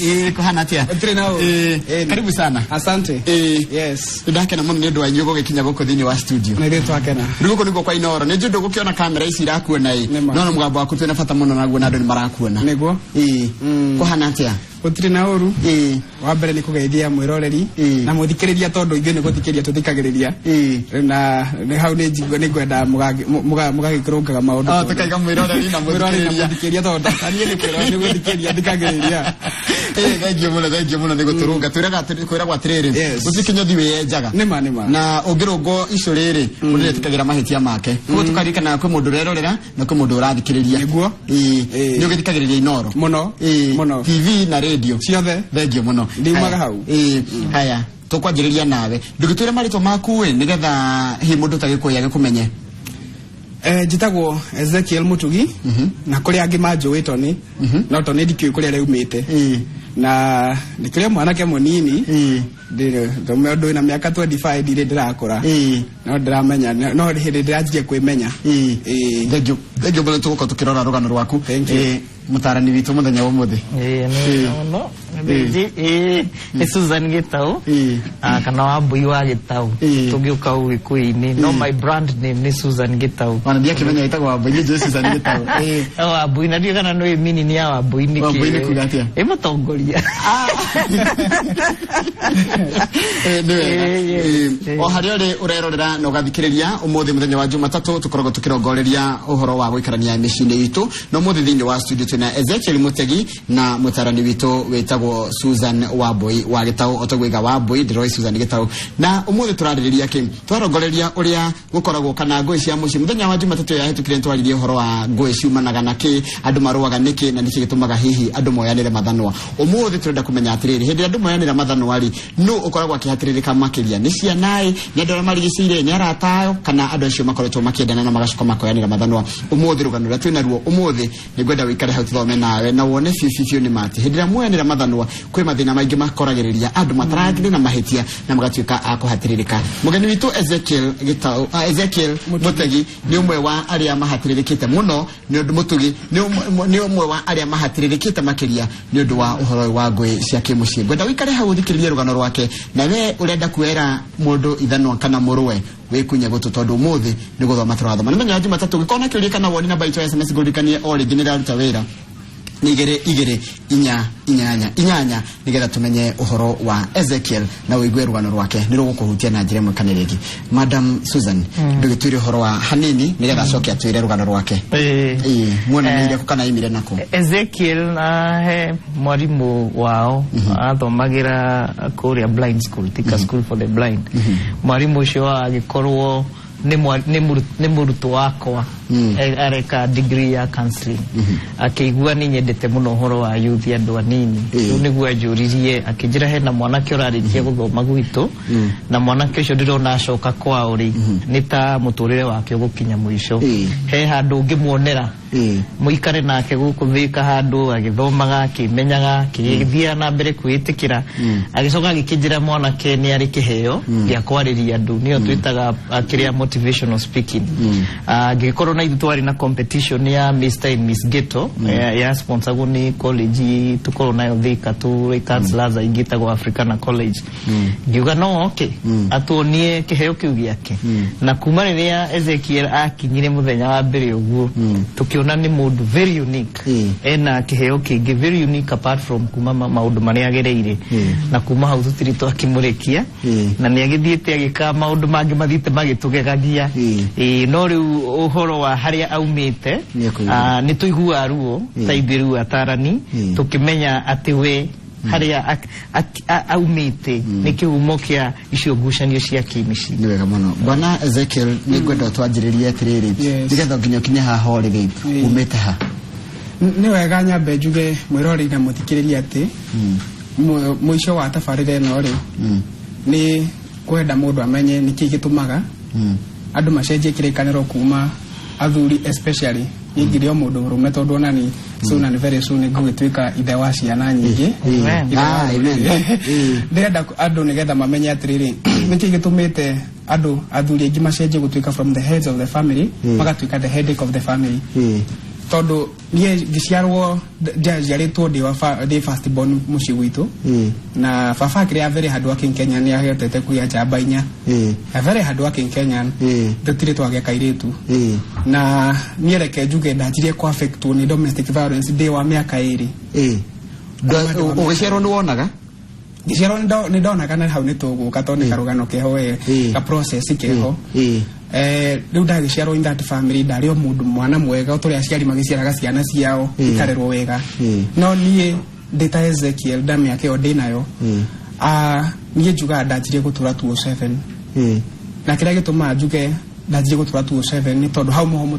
Yes. Kũhana atĩa? Gũtirĩ na ũru. Karibu sana. Asante. Yes. Nĩndakena mũno nĩ ũndũ wa inyuĩ gũgĩkinya gũkũ thĩinĩ wa studio. Na ithuĩ twakena. Rĩu gũkũ nĩguo kwa Inooro. Nĩ njũĩ ndũgũkĩona kamera ici irakuona ĩ. Nĩ ma. No na mũgambo waku twĩna bata mũno naguo na andũ nĩ marakuona. Nĩguo. Kũhana atĩa? Gũtirĩ na ũru. Wa mbere nĩ kũgeithia mwĩroreri na mũthikĩrĩria, tondũ ithuĩ nĩ gũthikĩrĩria tũthikagĩrĩria. Na nĩ hau nĩ njigua nĩ ngwenda mũgagĩkĩrũngaga maũndũ. Ah, tũkaiga mwĩroreri na mwĩroreri na mũthikĩrĩria. Mũthikĩrĩria, tondũ niĩ nĩ kwĩrora nĩ gũthikĩrĩria thikagĩrĩria. Thengiũ mũno, thengiũ mũno nĩ gũtũrũnga. Twĩraga kwĩragwo atĩrĩrĩ, gũtirĩ kĩnyũthi wĩyenjaga. Nĩ ma, nĩ ma. Na ũngĩrũngwo icũ rĩrĩ, mũndũ nĩetĩkagĩra mahĩtia make. Koguo tũkaririkanaga kwĩ mũndũ ũrerorera na kwĩ mũndũ ũrathikĩrĩria. Nĩguo. Nĩ ũgĩthikagĩrĩria Inooro? Mũno. Mũno. TV na radio? Ciothe. Thengiũ mũno. Ndiumaga Haya. hau. Haya, tũkwanjĩrĩria nawe. Ndũgĩtwĩre marĩtwa maku ĩ, nĩgetha hihi mũndũ ũtagĩkũĩ agĩkũmenye. Njĩtagwo Ezekiel Mutugi, na kũrĩa angĩ manjũĩ Tony, no Tony ndikĩũĩ kũrĩa rĩumĩte, na ndĩkĩrĩ o mwanake mũnini. Ndĩrĩ ũndũ wĩna mĩaka 25, ndirĩ ndĩrakũra, no ndĩramenya no hĩndĩ ndĩranjirie kwĩmenya. Thengiũ, thengiũ mũno. Tũgũkorwo tũkĩrora rũgano rwaku. Thank you. Mũtarani witũ mũthenya wa ũmũthĩ. Ĩĩ, nĩ mũno. Ĩĩ, nĩ Susan Gĩtaũ. Ah, kana Wambui wa Gĩtaũ tũngĩũka Ũgĩkũyũ-inĩ, no my brand name nĩ Susan Gĩtaũ. Ona ndiakĩmenya ĩtagwo Wambui, nĩ njũĩ Susan Gĩtaũ. No Wambui, na ndiũĩ kana nĩ meaning ya Wambui nĩ Wambui nĩ kuga atĩa? Ĩ, mũtongoria. Nĩ wega. Ĩĩ. O harĩa ũrĩ ũrerorera na ũgathikĩrĩria, ũmũthĩ mũthenya wa Jumatatũ tũkoragwo tũkĩrongoreria ũhoro wa gũikarania mĩciĩ-inĩ itũ, na ũmũthĩ thĩinĩ wa studio twĩna Ezekiel Mũtegi na mũtarani witũ wĩtagwo Susan Wambui wa Gĩtaũ. Otagwĩga Wambui, ndĩroĩ Susan Gĩtaũ. Na ũmũthĩ tũrarĩrĩria kĩ? Twarongoreria ũrĩa gũkoragwo kana ngũĩ cia mũciĩ. Mũthenya wa Jumatatũ ĩyo yahĩtũkire nĩtwaririe ũhoro wa ngũĩ ciumanaga na kĩ, andũ marũaga nĩkĩ, na nĩkĩ gĩtũmaga hihi andũ moyanĩre mathanwa. Ũmũthĩ tũrenda kũmenya atĩrĩrĩ, hĩndĩ ĩrĩa andũ moyanĩra mathanwa rĩ, nũ ũkoragwo akĩhatĩrĩrĩka makĩria? Nĩ ciana ĩ, nĩ andũ arĩa marigicĩire, nĩ arata ao, kana andũ acio makoretwo makĩendana na magacoka makoyanĩra mathanwa? Ũmũthĩ rũgano rũrĩa twĩnaruo ũmũthĩ, nĩ ngwenda wĩikare hau tũthome nawe na wone biũ biũ biũ nĩ mati hĩndĩ ĩrĩa moyanĩra mathanwa kwĩ mathĩna maingĩ makoragĩrĩria andũ mataragĩrĩ na mahĩtia na magatuĩka a kũhatĩrĩrĩka. Mũgeni witũ Ezekiel Gĩtaũ, Ezekiel Mũtegi nĩ ũmwe wa arĩa mahatĩrĩrĩkĩte mũno nĩ ũndũ, Mũtugi nĩ ũmwe wa arĩa mahatĩrĩrĩkĩte makĩria nĩ ũndũ wa ũhoro ũyũ wa ngũĩ cia kĩmũciĩ. Ngwenda wĩikare hau ũthikĩrĩrie rũgano rwake, na we ũrenda kuoera mũndũ ithanwa kana mũrũwe, wĩkunye gũtũ, tondũ ũmũthĩ nĩ gũthoma tũrathoma. Nĩ mũthenya wa Jumatatũ. Gĩkorwo na kĩũria kana woni, namba itũ ya SMS, ngũririkanie o rĩngĩ, nĩ ĩraruta wĩra, nĩ 2 2 8 8 8, nĩgetha tũmenye ũhoro wa Ezekiel na ũigue rũgano rwake nĩ rũgũkũhutia na njĩra ĩmwe kana ĩrĩa ĩngĩ. Madam Susan, ndũgĩtwĩre ũhoro wa hanini nĩgetha acoke atwĩre rũgano rwake. Ĩĩ. Ĩĩ, muonanĩire kũ kana imire nakũ? Ezekiel na he mwarimũ wao athomagĩra kũrĩa blind school, Thika School for the Blind. Mwarimũ ũcio agĩkorwo nĩ mũrutwo wakwa. Areka degree ya counseling, akĩigua nĩ nyendete mũno ũhoro wa youth, andũ anini. Rĩu nĩguo anjũririe, akĩnjĩra hena mwanake ũrarĩkia gũthoma gwitũ, na mwanake ũcio ndĩrona acoka kwao rĩ, nĩ ta mũtũrĩre wake ũgũkinya mũico. He handũ ũngĩmuonera mũikare nake gũkũ Thĩka, handũ agĩthomaga, akĩmenyaga, akĩthiaga na mbere kwĩĩtĩkĩra. Agĩcoka agĩkĩnjĩra mwanake nĩ arĩ kĩheo gĩa kwarĩria andũ, nĩyo twĩtaga kĩrĩa motivational speaking. Ngĩgĩkorwo na ithuĩ twarĩ na competition ya Mr and Miss Ghetto ya sponsor nĩ college tũkorwo nayo Thĩka, tũrĩ counselors aingĩ, ĩtagwo Africana College. Ngiuga no oke atuonie kĩheo kĩu gĩake, na kuma rĩrĩa Ezekiel akinyire mũthenya wa mbere ũguo, tũkĩona nĩ mũndũ very unique, ena kĩheo kĩngĩ very unique apart from kuma maũndũ marĩa agereire. Na kuma hau tũtirĩ twakĩmũrekia, na nĩ agĩthiĩte agĩka maũndũ mangĩ mathiĩte magĩtũgegagia. Ĩĩ, no rĩu ũhoro wa harĩa aumĩte, Nĩekũigua. Nĩ tũiguaga ruo ta ithuĩ rĩu atarani, tũkĩmenya atĩ we harĩa aumĩte nĩ kĩhumo kĩa icio ngucanio cia kĩmĩciĩ. Nĩ wega mũno, bwana Ezekiel. Nĩ ngwenda ũtwanjĩrĩrie atĩrĩrĩ, nĩgetha nginya ũkinye haha ũrĩ rĩ, umĩte ha? Nĩ wega nyambe njuge mwĩroreri na mũthikĩrĩria atĩ mũico wa tabarĩra ĩno rĩ, nĩ kwenda mũndũ amenye nĩkĩ gĩtũmaga andũ macenjie kĩrĩkanĩro kuma athuri, especially niĩ ngĩrĩ o mũndũ mũrũme, tondũ onani soon and very soon ngũgĩtuĩka ithe wa ciana nyingĩ. Amen. Ithe wa Ah, amen. Ndĩrenda andũ nĩgetha mamenye atĩrĩrĩ, nĩkĩ gĩtũmĩte andũ athuri aingĩ macenjie gũtuĩka from the heads of the family magatuĩka the headache of the family. Tondũ niĩ ngĩciarwo njiarĩtwo ndĩ wa ndĩ first born mũciĩ gwitũ. Na baba akĩrĩ a very hard working Kenyan, nĩ ahotete kũgĩa njamba 4. A very hard working Kenyan. Tũtirĩ twagĩa kairĩtu. Na niĩ reke njuge ndanjirie kũ affectwo nĩ domestic violence ndĩ wa mĩaka 2. Ũgĩciarwo nĩ wonaga? Ngĩciarwo nĩ ndonaga, na hau nĩ tũgũka tondũ nĩ karũgano keho we, ka process keho. Rĩu ndagĩciarwo in that family, ndarĩ o mũndũ mwana mwega o tũrĩa aciari magĩciaraga ciana ciao ikarerwo wega. No niĩ ndĩ ta Ezekiel nda mĩaka ĩyo ndĩ nayo, niĩ njugaga ndanjirie gũtũra 207. Na kĩrĩa gĩtũmaga njuge ndanjirie gũtũra 207 nĩ tondũ hau mũho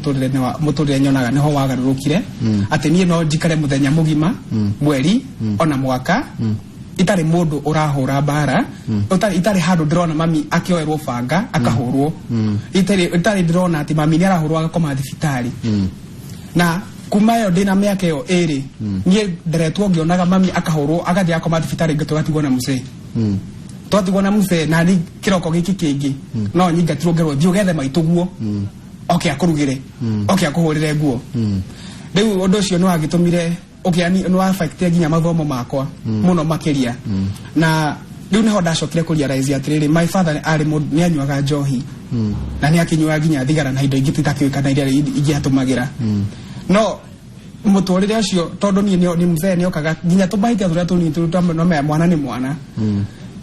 mũtũrĩre nyonaga nĩho wagarũrũkire, atĩ niĩ no njikare mũthenya mũgima, mweri, ona mwaka, itarĩ mũndũ ũrahũra mbara, itarĩ handũ ndĩrona mami akĩoerwo banga akahũrwo, itarĩ ndĩrona atĩ mami nĩ arahũrwo agakoma thibitarĩ. Na kuma ĩyo ndĩna mĩaka ĩyo 2, niĩ nderetwo ngĩonaga mami akahũrwo agathiĩ agakoma thibitarĩ, tũgatigwo na mũcee. Twatigwo na mũcee na ni kĩroko gĩkĩ kĩngĩ no nyingatirwo ngerwo thiĩ ũgethe maitũguo oke akũrugĩre, oke akũhũrĩre nguo. Rĩu ũndũ ũcio nĩ wagĩtũmire ũkĩani nĩ wa-affectire nginya mathomo makwa mũno makĩria. Na rĩu nĩho ndacokire kũ realize atĩrĩrĩ, my father arĩ mũndũ nĩ anyuaga njohi na nĩ akĩnyuaga nginya thigara na indo ingĩ itakĩũĩkana iria ingĩ atũmagĩra. No mũtũrĩre ũcio, tondũ niĩ nĩ mzee nĩokaga nginya tũmahĩtia tũrĩa tũnini tũrĩa no mwana nĩ mwana.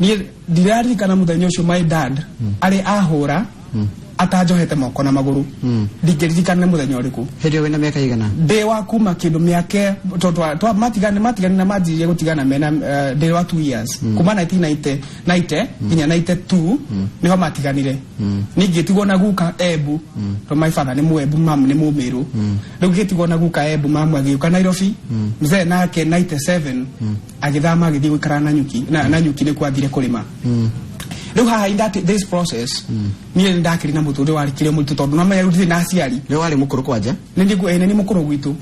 Niĩ ndiraririkana mũthenya ũcio my dad arĩ ahũra atanjohete moko na magũrũ. Ndingĩririkana nĩ mũthenya ũrĩkũ. Hĩndĩ ĩyo wĩna mĩaka igana? Ndĩ wa kuma kĩndũ mĩaka tondũ matigane matigane na manjirie gũtigana mena ndĩ wa 2 years. Kuma 1990 90 nginya 92 nĩho matiganire. Niĩ ngĩtigwo na guka Embu, tondũ my father nĩ Mũembu, mamu nĩ Mũmĩrũ. Rĩu ngĩtigwo na guka Embu, mamu agĩũka Nairobi. Mzee nake 97 agĩthama agĩthiĩ gũikara Nanyuki, na Nanyuki nĩkuo athire kũrĩma. Rĩu haha in that this process niĩ nĩ ndakĩrĩ na mũtũrĩre warĩ kĩrĩa mũritũ, tondũ no menya rĩu ndirĩ na aciari. Rĩu warĩ mũkũrũ kwanja? Nĩ nĩ mũkũrũ gwitũ.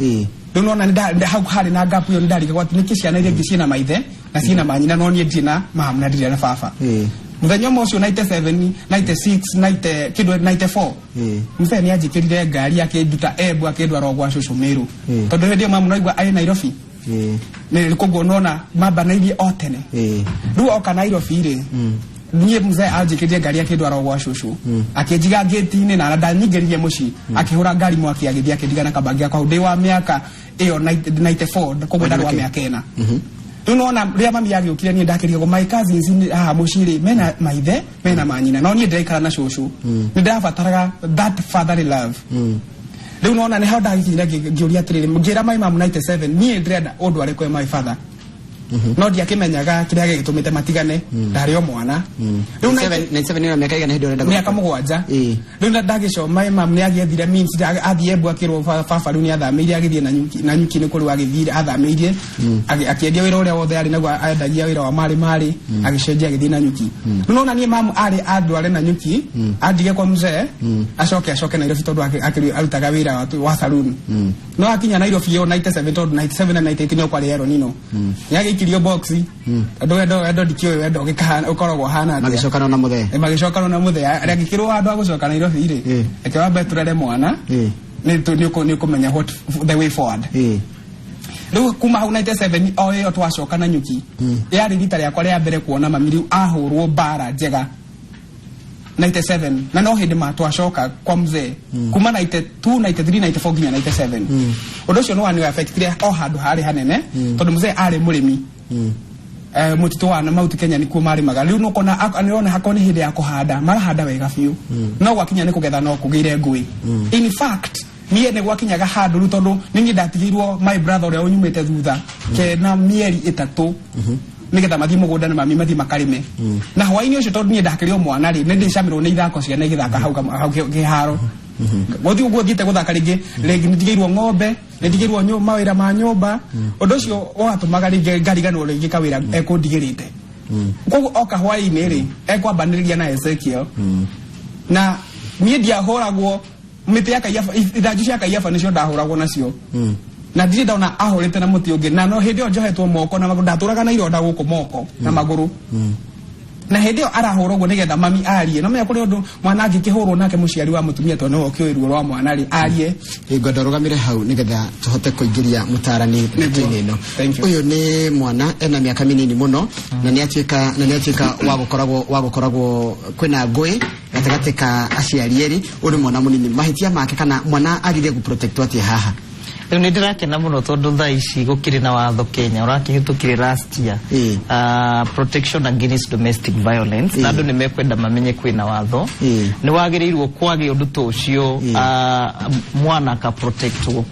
Rĩu nona hau harĩ na gap ĩyo, nĩ ndarigagwo atĩ nĩkĩ ciana iria ingĩ ciĩna maithe na ciĩna manyina, no niĩ ndirĩ na mamu na ndirĩ na baba. Mũthenya ũmwe ũcio 97, 96, 90 kĩndũ 94, mzee nĩ anjĩkĩrire ngari akĩnduta Embu akĩndwara gwa cũcũ Meru, tondũ hĩndĩ ĩyo mamu naigua arĩ Nairobi. Nĩ koguo nona mambanairie o tene. Rĩu oka Nairobi rĩ, niĩ mzee anjĩkĩrire ngari akĩndwara gwa cũcũ, akĩnjiga ngĩti-inĩ na ndanyingĩririe mũciĩ, akĩhũra ngari mwaki agĩthiĩ akĩndiga na kabangi gakwa hau ndĩ wa mĩaka ĩyo 94, koguo ndarĩ wa mĩaka 4. Rĩu nona rĩrĩa mami agĩũkire, niĩ ndakĩrigagwo my cousins haha mũciĩ rĩ mena maithe mena manyina, no niĩ ndĩraikara na cũcũ, nĩ ndĩrabataraga that fatherly love. Rĩu nona nĩ hau ndagĩkinyire ngĩũria atĩrĩrĩ, ngĩra my mom 97, niĩ ndĩrenda ũndware kwĩ my father. No ndiakĩmenyaga kĩrĩa gĩgĩtũmĩte matigane, ndarĩ o mwana. Rĩu 97 nĩ mĩaka igana hĩndĩ ũrenda? Mĩaka 7. Rĩu ndagĩco my mom nĩ agĩethire means, athiĩ Embu akĩrwo baba rĩu nĩ athamĩire agĩthiĩ Nanyuki, Nanyuki nĩ kũrĩ agĩthire athamĩire, akĩendia wĩra ũrĩa wothe arĩ naguo, endagia wĩra wa marĩ marĩ, agĩcenjia agĩthiĩ Nanyuki. Rĩu nona niĩ mamu arĩ andware Nanyuki andige kwa mzee, acoke Nairobi, tondũ arutaga wĩra wa saloon. No akinya Nairobi ĩyo 97, tondũ 97 na 98 nĩo kwarĩ El Nino, nĩ agĩikirio box, tondũ wendo ndikĩũĩ wendo ũgĩkahana ũkoragwo ũhana atĩa. Magĩcokana na mũthee? Magĩcokana na mũthee, agĩkĩrwo handũ ha gũcoka Nairobi rĩ, reke wambe tũrere mwana, nĩ ũkũmenya what the way forward. Rĩu kuma hau 97 o ĩyo twacoka Nanyuki, yarĩ rita rĩakwa rĩa mbere kuona mami rĩu ahũrwo mbara njega 97, na no hĩndĩ ma twacoka kwa mzee kuma 92, 93, 94 nginya 97. Ũndũ ũcio nĩ wani affectire o handũ harĩ hanene, tondũ mzee arĩ mũrĩmi mũtitũ wa Mount Kenya nĩkuo marĩmaga. Rĩu nũkona nĩrona hakorwo nĩ hĩndĩ ya kũhanda marahanda wega biũ, no gwakinya nĩ kũgetha no kũgĩire ngũĩ. In fact niĩ nĩ gwakinyaga handũ rĩu, tondũ nĩ niĩ ndatigĩirwo my brother ũrĩa ũnyumĩte thutha kena mĩeri 3, nĩgetha mathiĩ mũgũnda na mami mathiĩ makarĩme na hwaĩ-inĩ ũcio, tondũ niĩ ndakĩrĩ o mwana rĩ, nĩ ndĩcamirwo nĩ ithako ciana igĩthaka hau hau kĩharo. Gũthiĩ ũguo thiĩte gũthaka rĩngĩ rĩngĩ, nĩ ndigĩirwo ng'ombe, nĩ ndigĩirwo mawĩra ma nyũmba. Ũndũ ũcio watũmaga rĩngĩ ngariganĩrwo rĩngĩ kawĩra ekũndigĩrĩte. Koguo oka hwaĩ-inĩ rĩ, ekwambanĩrĩria na Ezekiel, na niĩ ndiahũragwo mĩtĩ ya kaiyaba, ithanju cia kaiyaba nĩcio ndahũragwo nacio, na ndirĩ ndona ahũrĩte na mũtĩ ũngĩ, na no hĩndĩ ĩyo njohetwo moko na magũrũ, ndatũraga na ironda gũkũ moko na magũrũ. Na hĩndĩ ĩyo arahũrwo ũguo nĩgetha mami arie, no menya kũrĩ ũndũ mwana angĩkĩhũrwo nake mũciari wa mũtumia, tondũ nĩwe ũkĩũĩ ruo rwa mwana rĩ, arie. Ngwenda ũrũgamĩre hau nĩgetha tũhote kũingĩria mũtarani ndeto-inĩ ĩno. Thank you. Ũyũ nĩ mwana ena mĩaka mĩnini mũno na nĩ atuĩka wa gũkoragwo kwĩna ngũĩ gatagatĩ ka aciari erĩ. Ũyũ nĩ mwana mũnini, mahĩtia make kana mwana agire gũprotectwo atĩa haha? Rĩu nĩ ndĩrakena mũno tondũ thaa ici gũkĩrĩ na watho Kenya ũrakĩhĩtũkire last year, Protection Against Domestic Violence, na andũ nĩ mekwenda mamenye kwĩna watho. Nĩ wagĩrĩirwo kwagĩa ũndũ ta ũcio, mwana akaprotectwo.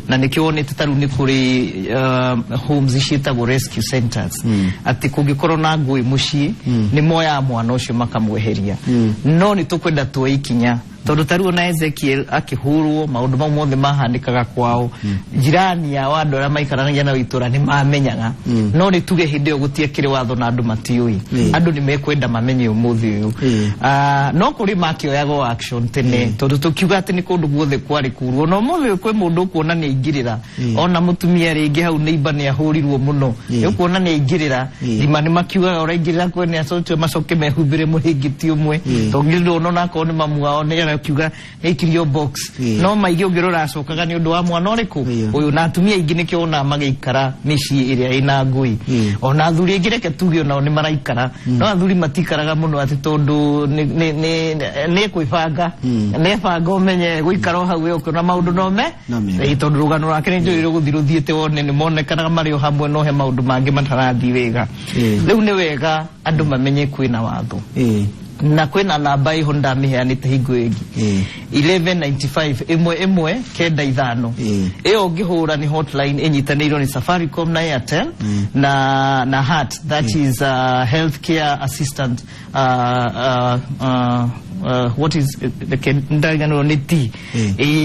Na nĩkĩo wonete ta rĩu nĩ kũrĩ homes ciĩtagwo rescue centers, atĩ kũngĩkorwo na ngũĩ mũciĩ nĩ moyaga mwana ũcio makamweheria. No nĩ tũkwenda tuoe ikinya, tondũ ta rĩu ona Ezekiel akĩhũrwo, maũndũ mau mothe mahanĩkaga kwao, jirani ao, andũ arĩa maikaranagia nao itũra nĩ mamenyaga. No nĩ tuge hĩndĩ ĩyo gũtiekĩrĩ watho na andũ matiũĩ. Andũ nĩ mekwenda mamenye ũmũthĩ ũyũ. No kũrĩ makĩoyagwo action tene, tondũ tũkiuga atĩ nĩ kũndũ guothe kwarĩ kũru. Ona ũmũthĩ ũyũ kwĩ mũndũ ũkuona nĩ aingĩrĩra, ona mũtumia rĩngĩ hau neighbor nĩ ahũrirwo mũno, nĩ ũkuona nĩ aingĩrĩra. Thima nĩ makiugaga ũraingĩrĩra kwene acoke macoke mehumbĩre mũrĩngĩti ũmwe, tondũ ndona onakorwo nĩ mamu wao nĩ arakiuga nĩ aikirio box. No maingĩ ũngĩrora acokaga nĩ ũndũ wa mwana ũrĩkũ? Ũyũ. Na atumia aingĩ nĩkĩo wonaga magĩikara mĩciĩ ĩrĩa ĩna ngũĩ. Ona athuri aingĩ, reke tuge onao nĩ maraikara, no athuri matikaraga mũno atĩ tondũ nĩ kwĩbanga, nĩ ebanga ũmenye gũikara o hau we ũkĩona maũndũ no me No mega. Tondũ rũgano rwake nĩ njũĩ rũgũthiĩ rũthiĩte wone nĩ monekanaga marĩ o hamwe, no he maũndũ mangĩ matarathiĩ wega. Rĩu nĩ wega andũ mamenye kwĩna watho na kwĩna namba ĩho ndamĩheanĩte hingo ĩngĩ, 1195, 1195. Ĩyo ũngĩhũra nĩ hotline ĩnyitanĩirwo nĩ Safaricom na Airtel na HEART, that is healthcare assistant, what is ndariganĩrwo nĩ T.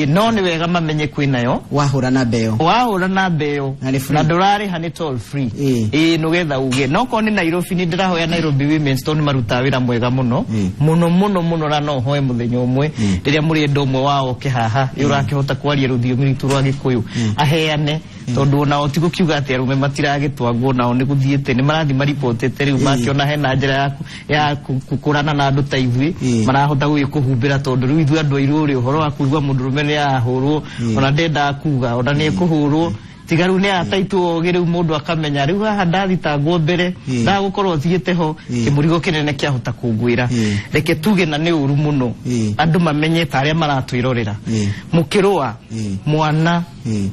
No nĩ wega mamenye kwĩnayo. Wahũra namba ĩyo. Wahũra namba ĩyo. Na nĩ free. Na ndũrarĩha, nĩ toll free. Ĩĩ, nĩgetha uge no korwo nĩ Nairobi, nĩ ndĩrahoya Nairobi Women's, tondũ nĩ marutaga wĩra mwega mũno mũno mũno mũno, na no hoe mũthenya ũmwe rĩrĩa mũrĩenda ũmwe wao oke haha ĩ ũrakĩhota kwaria rũthiomi rwitũ rwa Gĩkũyũ aheane, tondũ onao ti gũkiuga atĩ arũme matiragĩtwangwo, nao nĩ gũthiĩte nĩ marathiĩ maribotete. Rĩu makĩona hena njĩra ya kũkũrana na andũ ta ithuĩ, marahota gũgĩ kũhumbĩra, tondũ rĩu ithuĩ andũ airũ rĩ, ũhoro wa kũigua mũndũrũme nĩ arahũrwo, ona ndendaga kuga ona nĩ ekũhũrwo, tiga rĩu nĩ ataitwo ogĩ. Rĩu mũndũ akamenya rĩu haha ndathitangwo mbere, ndagũkorwo thiĩte ho, kĩmũrigo kĩnene kĩahota kũngwĩra. Reke tuge na nĩ ũru mũno, andũ mamenye ta arĩa maratwĩrorera, mũkĩrũa mwana,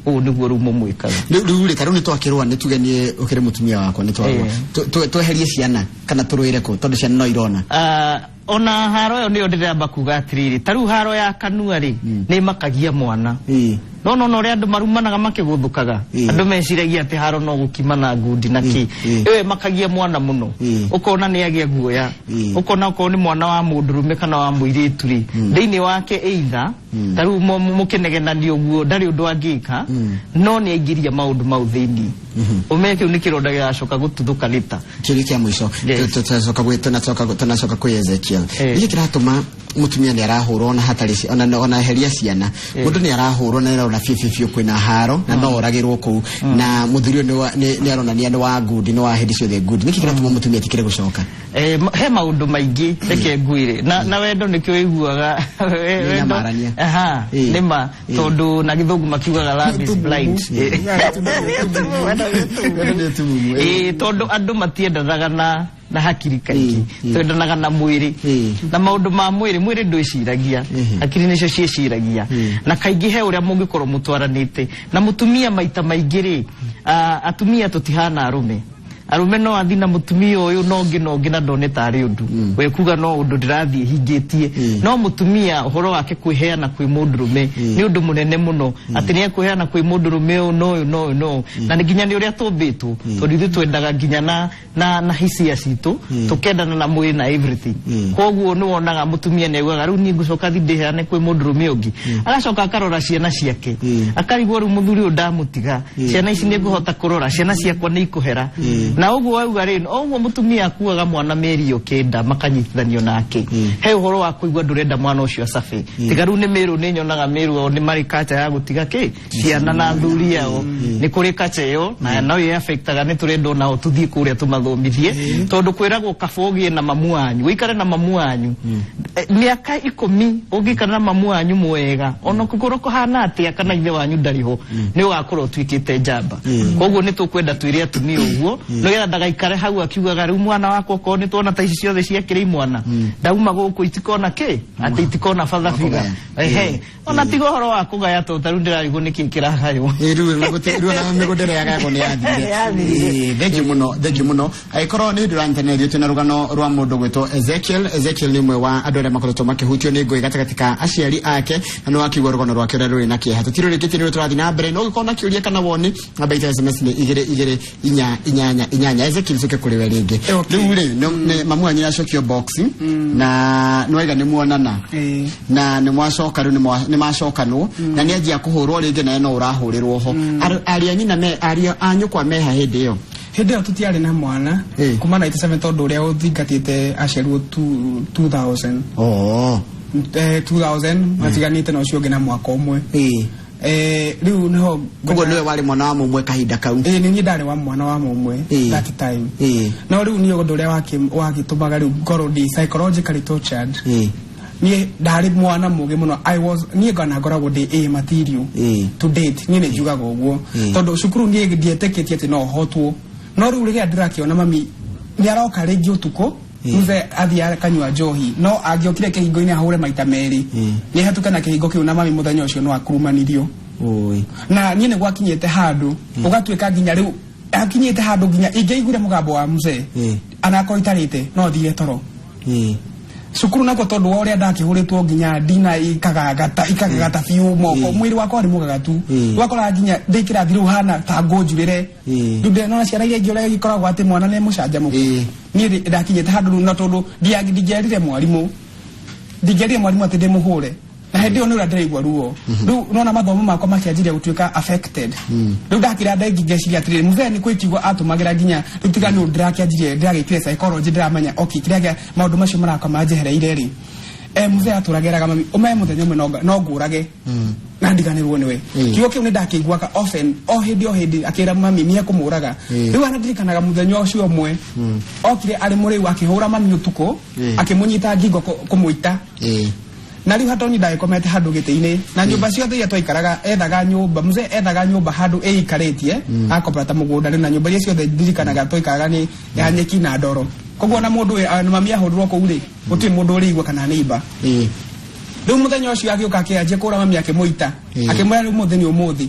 ũũ nĩguo rĩu mũmwĩkaga. Rĩu rĩ, tarĩu nĩ twakĩrũa, nĩ tuge niĩ ũkĩrĩ mũtumia wakwa, nĩ twarũa, tweherie ciana kana tũrũĩre kũ, tondũ ciana no irona? Ona haro ĩyo nĩyo ndĩramba kuga atĩrĩrĩ, ta rĩu haro ya kanua rĩ, nĩ ĩmakagia mwana. No ũrĩa andũ marumanaga makĩgũthũkaga, andũ meciragia atĩ haro no gũkima na ngundi na kĩ. Ĩyo ĩmakagia mwana mũno. Ũkona nĩ agĩa guoya. Ũkona okorwo nĩ mwana wa mũndũrũme kana wa mũirĩtu rĩ, thĩinĩ wake either ta rĩu mũkĩnegenania ũguo ndarĩ ũndũ angĩka, no nĩ aingĩria maũndũ mau thĩinĩ, ũmenye kĩu nĩ kĩronda gĩgacoka gũtuthũka rĩta. Kĩũria kĩa mũico. Yes. Tũnacoka kwĩ Ezekiel. Nĩkĩ kĩratũma mũtumia nĩ arahũrwo ona hatarĩ ona eheria ciana, mũndũ nĩ arahũrwo na nĩarona biũ biũ biũ kwĩna haro na no oragĩrwo kũu, na mũthuri ũyũ nĩ aronania nĩ wa ngundi, nĩ wa hĩndĩ ciothe ngundi? Nĩkĩ kĩratũma mũtumia etikĩre gũcoka? He maũndũ maingĩ, reke ngwĩre na wendo nĩkĩo ũiguaga wendo. Nyamarania. Aha, nĩ ma tondũ na Gĩthũngũ makiugaga love is blind. Tondũ andũ matiendanaga na hakiri kaingĩ, twendanaga na mwĩrĩ na maũndũ ma mwĩrĩ. Mwĩrĩ ndwĩciragia, hakiri nĩcio ciĩciragia. Na kaingĩ he ũrĩa mũngĩkorwo mũtwaranĩte na mũtumia maita maingĩ rĩ, atumia tũtihana arũme. Arũme no athi na mũtumia ũyũ no ũngĩ na ũngĩ na ndone tarĩ ũndũ we kuga no ũndũ ndĩrathiĩ hingĩtie. No mũtumia ũhoro wake kwĩheana kwĩ mũndũrũme nĩ ũndũ mũnene mũno, atĩ nĩ ekũheana kwĩ mũndũrũme ũyũ na ũyũ na ũyũ na ũyũ, na nĩ nginya nĩ ũrĩa tũmbĩtwo, tondũ ithuĩ twendaga nginya na hisia citũ, tũkendana na mwĩrĩ na everything. Koguo nĩ wonaga mũtumia nĩ augaga rĩu niĩ ngũcoka thi ndĩheane kwĩ mũndũrũme ũngĩ, agacoka akarora ciana ciake, akarigwo rĩu mũthuri ũyũ ndamũtiga, ciana ici nĩ ngũhota kũrora? Ciana ciakwa nĩ ikũhera? Na ũguo wauga rĩ, o ũguo mũtumia akuaga mwana mĩeri ĩyo 9 makanyitithanio nake, he ũhoro wa kũigua ndũrenda mwana ũcio acabe. Tiga rĩu nĩ Mĩrũ, nĩ nyonaga Mĩrũ o nĩ marĩ kacha ya gũtiga kĩ ciana na athuri ao. Nĩ kũrĩ kacha ĩyo na no ĩ affectaga, nĩ tũrenda onao tũthiĩ kũrĩa tũmathomithie, tondũ kwĩragwo kaba ũgĩe na mamu wanyu, ũikare na mamu wanyu mĩaka 10, ũngĩikara na mamu wanyu mwega, ona kũkorwo kũhana atĩa kana ithe wanyu ndarĩ ho, nĩ ũgakorwo ũtuĩkĩte njamba. Koguo nĩ tũkwenda twĩre atumia ũguo, nĩgetha ndagaikare hau akiugaga rĩu mwana wakwa, okorwo nĩ tuona ta ici ciothe ciakĩrĩ imwana ndauma gũkũ itikona kĩ, atĩ itikona father figure. Ehe, ona tiga ũhoro wa kũgaya, tondũ ta rĩu ndĩrarigwo nĩkĩ kĩragaywo. Ĩ, rĩu rĩu ona mĩgũnda ĩrĩa yagayagwo nĩ yathirire. Yathirire. Ĩ, thank you mũno, thank you mũno. Angĩkorwo nĩ hĩndĩ ũranyitanĩra ithuĩ, twĩna rũgano rwa mũndũ gwĩtwo Ezekiel. Ezekiel nĩ ũmwe wa andũ arĩa makoretwo makĩhutio nĩ ngũĩ gatagatĩ ka aciari ake, na nĩ wakĩigua rũgano rwake ũrĩa rũrĩ na kĩeha. Tũtirũrĩkĩtie, nĩ tũrathiĩ na mbere, no ũngĩkorwo na kĩũria kana woni, namba itũ ya SMS nĩ 22488. Ezekiel, coke kũrĩ we rĩngĩ. Okay. Rĩu rĩ, mamu wanyu nĩacokio box na nĩwaiga nĩ muonana na nĩ mwacoka rĩu, nĩ macokanwo na nĩ anjia kũhũrwo rĩngĩ, nawe no ũrahũrĩrwo ho. Ariũ a nyina me ariũ a nyũkwa meha hĩndĩ ĩyo? Hĩndĩ ĩyo tũtiarĩ na mwana kuma 97, tondũ ũrĩa ũthingatĩte aciarirwo 2000. Oh. 2000, matiganĩte na ũcio ũngĩ na mwaka ũmwe. Rĩu nĩho. Koguo nĩwe warĩ mwana wa mũmwe kahinda kau? Ĩ, nĩ niĩ ndarĩ wa mwana wa mũmwe that time. No rĩu niĩ ũndũ ũrĩa wagĩtũmaga rĩu ngorwo ndĩ psychologically tortured, niĩ ndarĩ mwana mũgĩ mũno. I was, niĩ ngana ngoragwo ndĩ A material to date, niĩ nĩ njugaga ũguo, tondũ cukuru niĩ ndietĩkĩtie atĩ no hotwo. No rĩu rĩrĩa ndĩrakĩona mami nĩ aroka rĩngĩ ũtukũ, mzee athiĩ akanyua njohi, no angĩokire kĩhingo-inĩ ahũre maita merĩ, nĩ hetũke na kĩhingo kĩu, na mami mũthenya ũcio no akurumanirio. Oi. Na niĩ nĩ gwakinyĩte handũ ũgatuĩka nginya rĩu hakinyĩte handũ nginya ingĩaiguire mũgambo wa mzee, anakorwo itarĩte, no thire toro. Cukuru nako, tondũ wa ũrĩa ndakĩhũrĩtwo nginya ndina ikagagata ikagagata biũ moko, mwĩrĩ wakwa warĩ mũgagatu. Wakora nginya ndĩ kĩrathi rĩu hana ta ngũnjurĩre. Rĩu ndĩrona ciana iria ingĩ ũrĩa ikoragwo atĩ mwana nĩ mũcanjamũku. Niĩ ndakinyĩte handũ rĩu, na tondũ ndingĩerire mwarimũ atĩ ndĩmũhũre, na hĩndĩ ĩyo nĩ ũrĩa ndĩraigua ruo rĩu, nona mathomo makwa makĩanjirie gũtuĩka affected. Rĩu ndakĩra ndengi ngeciria atĩrĩrĩ, mũthee nĩ kwĩ atũmagĩra nginya rĩu, tiga nĩ ũndũ ndĩrakĩanjirie, ndĩragĩkire psychology, ndĩramenya okay, kĩrĩa kĩa maũndũ macio marakwa manjehereire rĩ, mũthee atũragĩraga mami ũme mũthenya ũmwe no ngũrage na ndiganĩrwo nĩwe. Kiugo kĩu nĩ ndakĩiguaga often, o hĩndĩ o hĩndĩ akĩra mami nĩ ekũmũraga. Rĩu anandirikanaga mũthenya ũcio ũmwe okire arĩ mũrĩu, akĩhũra mami ũtukũ, akĩmũnyita ngingo kũmũita. Na rĩu hatoni ndagĩkomete handũ gĩtĩ-inĩ, na nyũmba ciothe iria twaikaraga, ethaga nyũmba, mzee ethaga nyũmba handũ ĩikarĩtie, akombora ta mũgũnda rĩu, na nyũmba iria ciothe ndirikanaga twaikaraga nĩ ya nyeki na ndoro. Koguo na mũndũ mami ahũrirwo kũu rĩ, gũtirĩ mũndũ ũrĩigua kana nĩimba. Rĩu mũthenya ũcio agĩũka akĩanjia kũra mami, akĩmũita, akĩmwĩra rĩu mũthĩ nĩ ũmũthĩ.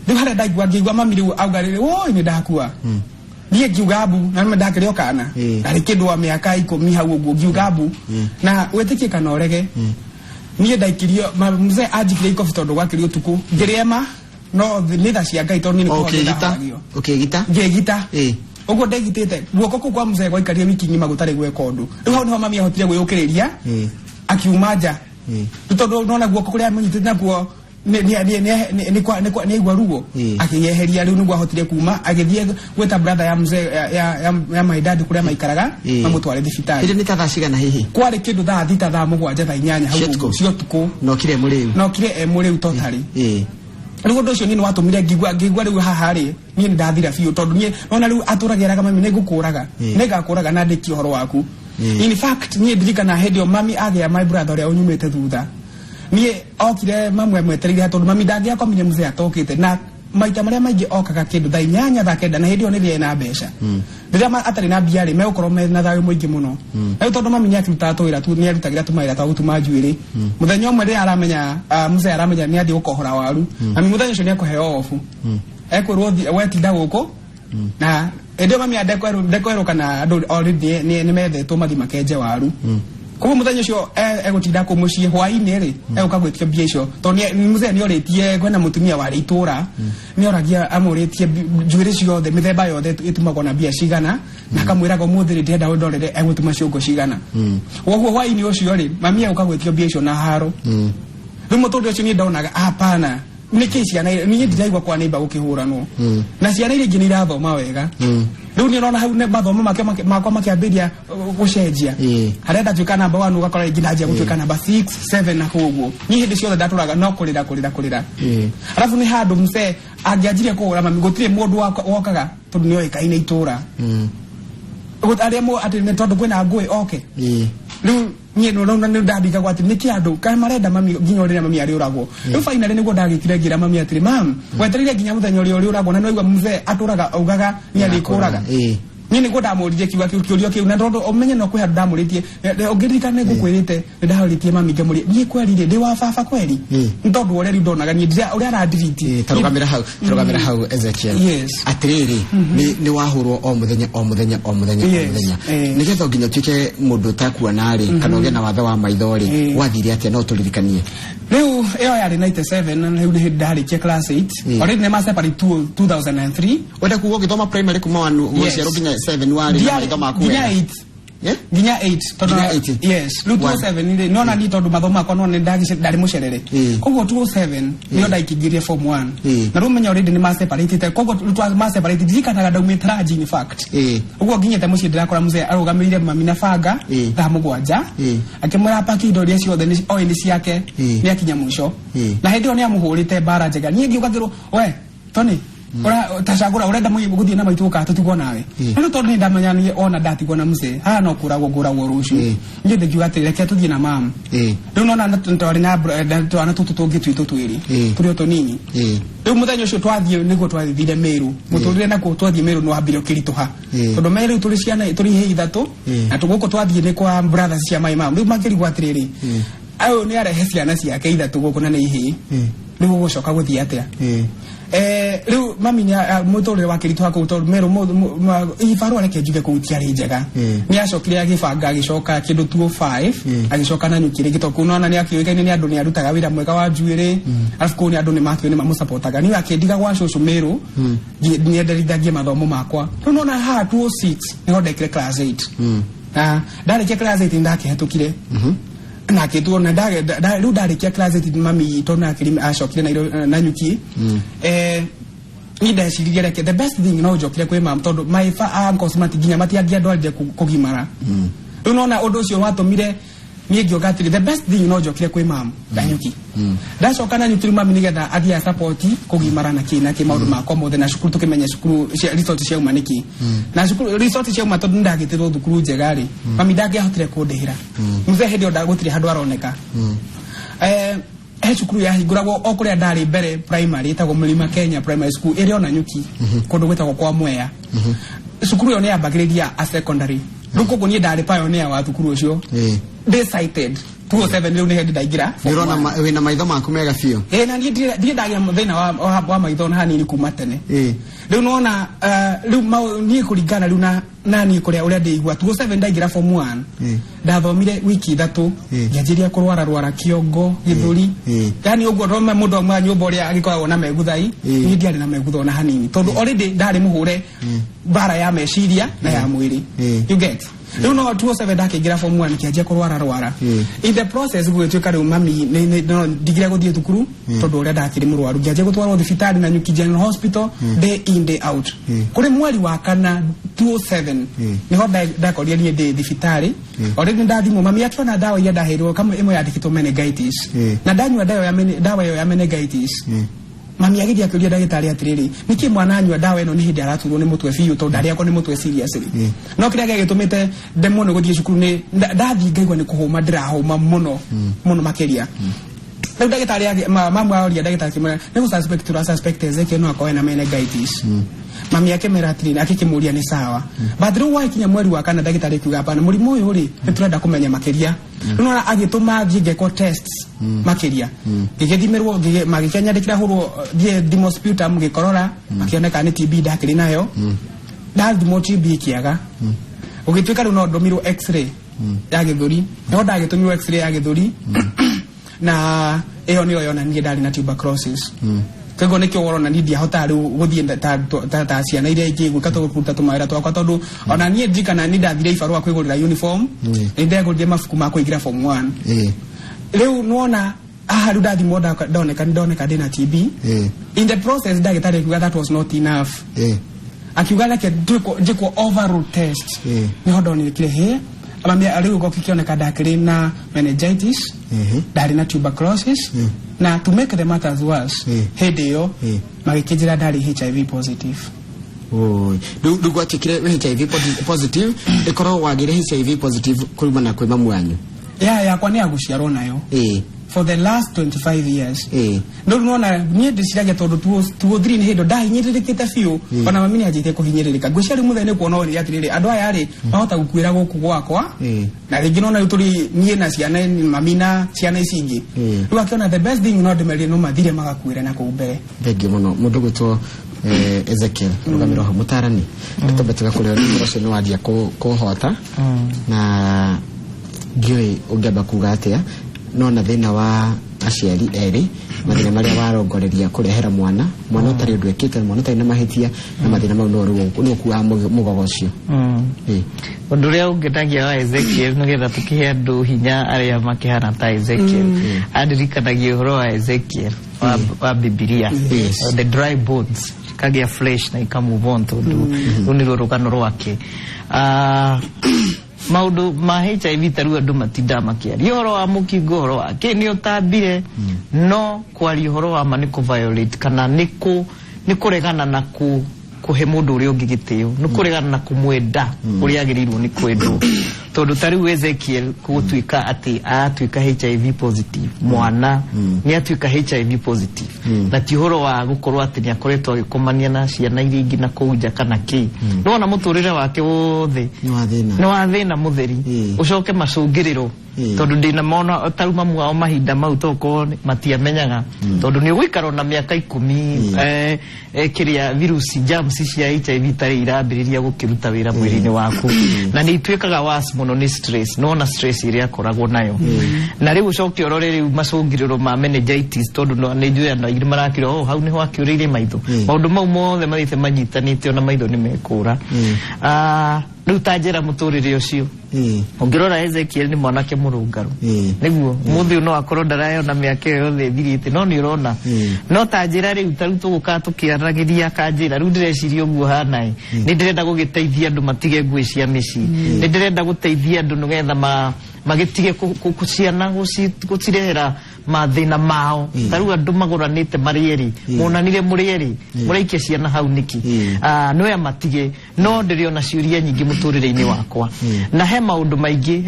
Rĩu harĩa ndaigua, ngĩigua mami rĩu auga rĩrĩ, woi, nĩ ndakua. Niĩ ngiuga mbu, na nĩma ndakĩrĩ o kana, ndarĩ kĩndũ wa mĩaka 10 hau ũguo, ngiuga mbu. Na wĩtĩkie kana ũrege, niĩ ndaikirio, mzee anjikirie ikobi, tondũ gwakĩrio ũtukũ ngĩrĩema, no nĩ tha cia Ngai, tondũ niĩ nĩ kũhotwo. Ũkĩgita? Ndahoragio. Ũkĩgita? Ngĩgita. Ũguo ndegitĩte, guoko kũu kwa mzee gwaikarire wiki ng'ima gũtarĩ gweka ũndũ. Rĩu hau nĩho mami ahotire gwĩyũkĩrĩria, akiuma nja. Rĩu tondũ nona guoko kũrĩa amũnyitĩte nakuo nĩ aigua ruo, akĩyeheria. Rĩu nĩguo ahotire kuma, agĩthiĩ gwĩta brother ya mzee ya my dad kũrĩa maikaraga, mamũtware thibitarĩ. Hĩndĩ nĩ ta thaa cigana hihi? Kwarĩ kĩndũ thaa 6, thaa 7, thaa 8 hau Cia ũtukũ? ũguo, cia ũtukũ. Na ũkire mũrĩu? Na okire e mũrĩu totally. Rĩu ũndũ ũcio niĩ nĩ watũmire ngĩigua rĩu haha rĩ, niĩ nĩ ndathira biũ, tondũ niĩ nona rĩu atũragĩraga mami, nĩ ngũkũraga, nĩ ngakũraga na ndĩkie ũhoro waku. In fact, niĩ ndirikana hĩndĩ ĩyo mami agĩa my brother ũrĩa ũnyumĩte thutha, niĩ okire mamu amwetereire, tondũ mami ndangĩakomire mzee atokĩte, na maita marĩa maingĩ okaga kĩndũ thaa 8, thaa 9, na hĩndĩ ĩyo nĩ rĩrĩa ena mbeca. Rĩrĩa atarĩ na mbia rĩ, megũkorwo mena thayũ mũingĩ mũno. Na rĩu tondũ mami nĩ akĩrutaga tũwĩra tu, nĩ arutagĩra tũmawĩra twa gũtuma njuĩrĩ, mũthenya ũmwe rĩrĩa aramenya, mzee aramenya nĩ athiĩ gũkohora waru, mami mũthenya ũcio nĩ ekũheo obu, ekwĩrwo wetinda gũkũ. Na hĩndĩ ĩyo mami ndekwerwo kana andũ already nĩ methetwo mathiĩ makenje waru. Koguo mũthenya ũcio egũtinda kũ mũciĩ, hwaĩ-inĩ rĩ, egũka gwĩtio mbia icio, tondũ mzee nĩ orĩtie kwĩna mũtumia warĩ itũra, nĩ oragia amũrĩtie njuĩrĩ ciothe mĩthemba yothe ĩtumagwo na mbia cigana, na akamwĩraga ũmũthĩ rĩ, ndĩrenda ũndorere egũtuma ciongo cigana. Koguo hwaĩ-inĩ ũcio rĩ, mami egũka gwĩtio mbia icio na haro. Rĩu mũtũrĩre ũcio niĩ ndonaga hapana. Nĩkĩ ciana niĩ ndiraigua kwa neighbor gũkĩhũranwo na ciana iria ingĩ nĩ irathoma wega? Rĩu nĩ ũrona hau mathomo makwa makĩambĩrĩria gũcenjia. Harĩa ndatuĩka namba 1, ũgakora rĩngĩ ndanjia gũtuĩka namba 6, 7 na kũu ũguo. Niĩ hĩndĩ ciothe ndatũraga no kũrĩra, kũrĩra, kũrĩra. Arabu nĩ handũ mzee angĩanjirie kũhũra mami, gũtirĩ mũndũ wokaga tondũ nĩ oĩkaine itũra. Arĩa atĩ nĩ tondũ kwĩna ngũĩ oke. Rĩu niĩ nĩ ndambigagwo atĩ nĩkĩ andũ kana marenda mami nginya rĩrĩa mami arĩũragwo. Rĩu finally nĩguo ndagĩkire, ngĩra mami atĩrĩ, "Mam, wetereire nginya mũthenya ũrĩa ũrĩũragwo na noigua mzee atũraga augaga nĩ arĩkũraga." Niĩ nĩguo ndamũririe kiuga kĩu, kĩũrio kĩu, na tondũ ũmenye no kwĩ handũ ndamũrĩtie. Ũngĩririkana nĩ ngũkwĩrĩte nĩ ndahũrĩtie mami ngamũria, "Niĩ kweri rĩ, ndĩ wa baba kweri?" Nĩ tondũ ũrĩa rĩu ndonaga niĩ ũrĩa arandiriti. Tarũgamĩra hau, tarũgamĩra hau, Ezekiel. Yes. Atĩrĩrĩ, nĩ wahũrwo o mũthenya, o mũthenya, o mũthenya, o mũthenya, nĩgetha nginya ũtuĩke mũndũ ũtakuona rĩ, kana ũgĩe na wathe wa maitho rĩ, wathire atĩa? No tũririkanie. Rĩu ĩyo yarĩ 97 na rĩu nĩ hĩndĩ ndarĩkia class 8. Already nĩ ma separate 2003. Wenda kuga ũgĩthoma primary kuma wanu gũciarwo nginya 7 warĩ na maitho maku nginya wega? 8. Eh? Nginya 8 tondũ Nginya 8? Yes, rĩu 2007 rĩ, nona ni tondũ mathomo makwa no nĩ ndarĩ mũcerere. Koguo 2007 nĩo ndaikingĩrie form 1. Na rĩu menya already nĩ ma separate, koguo rĩu ma separate ndirikanaga ndaumĩte ranji, in fact. Ũguo nginyĩte mũciĩ ndĩrakora mzee arũgamĩrĩire mami na banga thaa 7, akĩmwĩra paki indo iria ciothe oĩ nĩ ciake. Nĩ akinya mũico. Na hĩndĩ ĩyo nĩ amũhũrĩte mbara njega. Niĩ ngiuga ngĩrwo, "We Tony, tacagũra ũrenda gũthiĩ na maitũ kana tũtigwo nawe." Na rĩu tondũ nĩ ndamenya niĩ ona ndatigwo na mzee haha no kũragwo ngũragwo rũciũ, niĩ ndĩngiuga atĩ reke tũthiĩ na mam. Rĩu nona twarĩ na twana tũtũ tũngĩ twitũ twĩrĩ, tũrĩ o tũnini. Rĩu mũthenya ũcio twathiĩ nĩguo twathire Meru, mũtũrĩre nakuo twathiĩ Meru nĩ wambire ũkĩritũha, tondũ me rĩu tũrĩ ciana, tũrĩ ihĩĩ ithatũ, na tũgũkũ twathiĩ nĩ kwa brothers cia my mom. Rĩu makĩrigwo atĩrĩrĩ, ũyũ nĩ arehe ciana ciake ithatũ gũkũ na nĩ ihĩĩ, rĩu gũgũcoka gũthiĩ atĩa? Rĩu mami mũtũrĩre wakĩritũha kũu tondũ Meru ibarũa, reke njuge, kũu itiarĩ njega. Nĩ acokire agĩbanga agĩcoka kĩndũ 205, agĩcoka na nyuki rĩngĩ, tondũ kũu nona nĩ akĩũĩkaine nĩ andũ nĩ arutaga wĩra mwega wa njuĩrĩ, arabu kũu nĩ andũ nĩ makĩũĩ nĩ mamũcapotaga. Niĩ akĩndiga gwa cũcũ Meru nĩenderithagie mathomo makwa. Rĩu nona haha 206 nĩho ndekire class 8, na ndarĩkia class 8 nĩ ndakĩhetũkire na akĩtuo na rĩu ndarĩkia class 8, mami tondũ akĩrĩ acokire na nyuki, niĩ ndeciririe reke the best thing no njokire kwĩ mam, tondũ my uncles mati nginya matiangĩandwarire kũgimara. Rĩu nona ũndũ ũcio watũmire niĩ ngĩũka atĩrĩ, the best thing no njokire kwĩ mam Nanyuki. Ndacoka Nanyuki, rĩu mami nĩgetha athiĩ asupport kũgimara na kĩ na kĩ maũndũ makwa mothe na cukuru, tũkĩmenya cukuru result ciauma nĩkĩ na cukuru result ciauma, tondũ nĩndagĩtĩrwo thukuru njega rĩ, mami ndangĩahotire kũndĩhĩra. Mzee hĩndĩ ĩyo gũtirĩ handũ aroneka. He cukuru yahingũragwo o kũrĩa ndarĩ mbere primary, ĩtagwo Mlima Kenya Primary School, ĩrĩ ona Nyuki kũndũ gwĩtagwo kwa Mwea. Cukuru ĩyo nĩ yambagĩrĩria a secondary. Rĩu koguo niĩ ndarĩ pioneer wa thukuru ũcio. Ndĩ cited 207, rĩu nĩ hĩndĩ ndaingĩra nĩ ũrona form one. Wĩna maitho maku mega biũ. Ĩ, na niĩ ndirĩ ndagĩa thĩna wa maitho na hanini kuma tene. Rĩu nona rĩu niĩ kũringana rĩu na niĩ kũrĩa ũrĩa ndĩigua, 207 ndaingĩra form 1, ndathomire wiki 3, ngĩanjĩrĩria kũrwara rwara kĩongo, gĩthũri. Yani ũguo ndona mũndũ auma nyũmba ũrĩa agĩkoragwo na meguthai, niĩ ndiarĩ na megutha ona hanini, tondũ already ndarĩ mũhũre mbara ya meciria na ya mwĩrĩ. You get? Rĩu no 207 ndakĩingĩra form 1, kĩanjia kũrwara rwara. In the process gũgĩtuĩka rĩu mami no ndigire gũthiĩ thukuru, tondũ ũrĩa ndakĩrĩ mũrwaru ngĩanjia gũtwarwo thibitarĩ na Nyuki General Hospital day in, day out. Kũrĩ mweri wa kana 207 nĩho ndakorire niĩ ndĩ thibitarĩ. Already ndathimwo, mami akĩona ndawa iria ndaheirwo, kamwe ĩmwe yandĩkĩtwo meningitis, na ndanyua ndawa ĩyo ya meningitis, mami agĩthiĩ akĩũria ndagĩtarĩ atĩrĩrĩ, nĩkĩ mwana anyua ndawa ĩno nĩ hĩndĩ araturwo nĩ mũtwe biũ, tondũ ndarĩakwo nĩ mũtwe seriously. No kĩrĩa gĩagĩtũmĩte ndemwo nĩ gũthiĩ cukuru nĩ ndathiĩ ngaigua nĩ kũhũma ndĩrahũma mũno mũno makĩria. Rĩu ndagĩtarĩ mamu aoria ndagĩtarĩ, akĩmwĩra nĩ gũ suspect tũra suspect Ezekiel no akorwo ena meningitis. Mami akĩmera atĩrĩrĩ, akĩkĩmũria nĩ sawa, but rĩu wakinya mweri wa kana ndagĩtarĩ akiuga hapana, mũrimũ ũyũ rĩ, nĩ tũrenda kũmenya makĩria. Rĩu nona agĩtũma thiĩ ngekwo tests makĩria, ngĩgĩthimĩrwo, magĩkĩnyandĩkĩra hũrwo thiĩ thimwo sputum gĩkorora, makĩoneka nĩ TB ndakĩrĩ nayo. Ndathimwo TB ĩkĩaga, ũgĩtuĩka rĩu no ndũmirwo x-ray ya gĩthũri. Nĩho ndagĩtũmirwo x-ray ya gĩthũri, na ĩyo nĩyo yonanirie ndarĩ na tuberculosis. Koguo nĩkĩo worona niĩ ndiahotaga rĩu gũthiĩ ta ciana iria ingĩ gwĩka kũruta tũmawĩra twakwa, tondũ ona niĩ ndirikana nĩ ndathire ibarũa kwĩgũrĩra uniform, nĩ ndegũrire mabuku ma kũingĩra form 1. Rĩu nĩwona Haha rĩu ndathimwo ndoneka ndĩna TB. In the process ndagĩtarĩ akiuga that was not enough. Akiuga reke njĩkwo overall test. Niho ndonekire hĩ mami rĩu gũkĩoneka ndakĩrĩ na meningitis, ndarĩ na tuberculosis, na to make the matters worse, hĩndĩ ĩyo magĩkĩnjĩra ndarĩ HIV positive. Oi. Rĩu gwatuĩkire wĩ HIV positive, ĩkorwo wagĩire HIV positive kumana kwĩ mamu wanyu? Ya yakwa nĩ ya gũciarwo nayo for the last 25 years. No rĩu nona niĩ ndĩciragia tondũ 2003 nĩ hĩndĩ ndahinyĩrĩrĩkĩte biũ, ona mami nĩ anjĩtie kũhinyĩrĩrĩka. Ngwĩciria rĩu mũthenya nĩ kuona onire atĩrĩrĩ, andũ aya rĩ mahota gũkuĩra gũkũ gwakwa, na rĩngĩ nona rĩu tũrĩ niĩ na ciana, mami na ciana ici ingĩ. Rĩu akĩona the best thing no ndĩmerire no mathire magakuĩra na kũu mbere. Thengiũ mũno mũndũ gwĩtwo Ezekiel rũgamĩro hau mũtarani twambe tũgakũrĩra nĩ ũhoro ũcio nĩ wanjia kũhota na ndiũĩ ũngĩamba kuga atĩa no na thĩna wa aciari erĩ, mathĩna marĩa warongoreria kũrehera mwana, mwana ũtarĩ ũndũ ekĩte, mwana ũtarĩ na mahĩtia, na mathĩna mau no rĩu nĩ ũkuaga mũgogo ũcio. Ũndũ ũrĩa ũngenagia wa Ezekiel, nĩgetha tũkĩhe andũ hinya arĩa makĩhana ta Ezekiel, andirikanagia ũhoro wa Ezekiel wa Bibilia. The dry bones ikagĩa flesh na ika move on, tondũ rũu nĩruo rũgano rwake. Maũndũ ma HIV ta rĩu andũ matindaga makĩaria ũhoro wa mũkingo, ũhoro wa kĩ nĩ ũtambire, no kwaria ũhoro wa ma nĩ kũ violate kana nĩ kũregana na kũhe mũndũ ũrĩa ũngĩ gĩtĩo, nĩ kũregana na kũmwenda ũrĩa agĩrĩirwo nĩ kwendwo, tondũ ta rĩu Ezekiel gũtuĩka atĩ aratuĩka HIV positive, mwana nĩ atuĩka HIV positive, na ti ũhoro wa gũkorwo atĩ nĩ akoretwo agĩkomania na ciana iria ingĩ na kũu nja kana kĩ, nĩwona mũtũrĩre wake wothe nĩ wa thĩna. Nĩ wa thĩna mũtheri. Ũcoke macũngĩrĩro, tondũ ndĩna mona tarĩu mamu wao mahinda mau tokorwo matiamenyaga, tondũ nĩ ũgũikara ona mĩaka 10 kĩrĩa virusi germs cia HIV itarĩ irambĩrĩria gũkĩruta wĩra mwĩrĩ-inĩ waku, na nĩ ituĩkaga worse mũno nĩ stress, nona stress ĩrĩa akoragwo nayo. Na rĩu ũcoke ũrore rĩu macũngĩrĩro ma meningitis, tondũ nĩ njũĩ andũ aingĩ marakĩra, oh, hau nĩho akĩũrĩire maitho. Maũndũ mau mothe mathiĩte manyitanĩte, ona maitho nĩ mekũra. Rĩu ta njĩra mũtũrĩre ũcio, ũngĩrora Ezekiel nĩ mwanake mũrũngaru, nĩguo mũthĩ ũyũ no akorwo ndarayona mĩaka ĩyo yothe ĩthirĩte, no nĩ ũrona. No ta njĩra rĩu ta rĩu tũgũkaga tũkĩaranagĩria kanjĩra rĩu ndĩreciria ũguo hanaĩ, nĩ ndĩrenda gũgĩteithia andũ matige ngũĩ cia mĩciĩ, nĩ ndĩrenda gũteithia andũ nĩgetha magĩtige ciana gũcirehera mathĩna mao. Ta rĩu andũ magũranĩte marĩ erĩ, monanire mũrĩ erĩ, mũraikia ciana hau nĩkĩ? No ya matige no ndĩrĩ ona ciũria nyingĩ mũtũrĩre-inĩ wakwa, na he maũndũ maingĩ,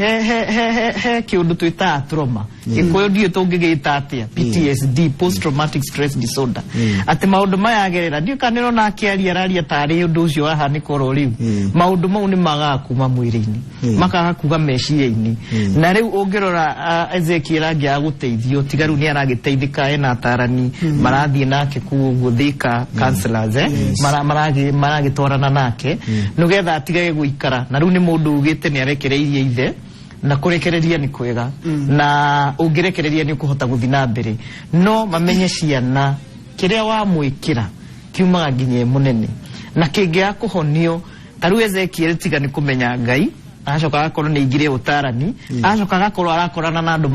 he kĩũndũ twĩtaga trauma, gĩkũyũ ndiũĩ tũngĩgĩta atĩa, PTSD, post traumatic stress disorder, atĩ maũndũ maya agerera, ndiũĩ kana nĩũrona akĩaria araria tarĩ ũndũ ũcio wahanĩka oro rĩu. Maũndũ mau nĩ magaga kuma mwĩrĩ-inĩ, makaga kuga meciria-inĩ. Na rĩu ũngĩrora Ezekiel angĩaga gũteithio, tiga rĩu nĩ aragĩteithĩka, ena atarani marathiĩ nake kũu ũguo Thika counselors, maragĩtwarana nake nĩgetha atigage gũikara. Na rĩu nĩ mũndũ ugĩte nĩ arekereirie ithe, na kũrekereria nĩ kwega, na ũngĩrekereria nĩ ũkũhota gũthiĩ na mbere. No mamenye ciana kĩrĩa wamwĩkĩra kiumaga nginya ĩ mũnene na kĩngĩaga kũhonio. Ta rĩu Ezekiel, tiga nĩ kũmenya Ngai, agacoka agakorwo nĩ aingĩre ũtarani, agacoka agakorwo arakorana na andũ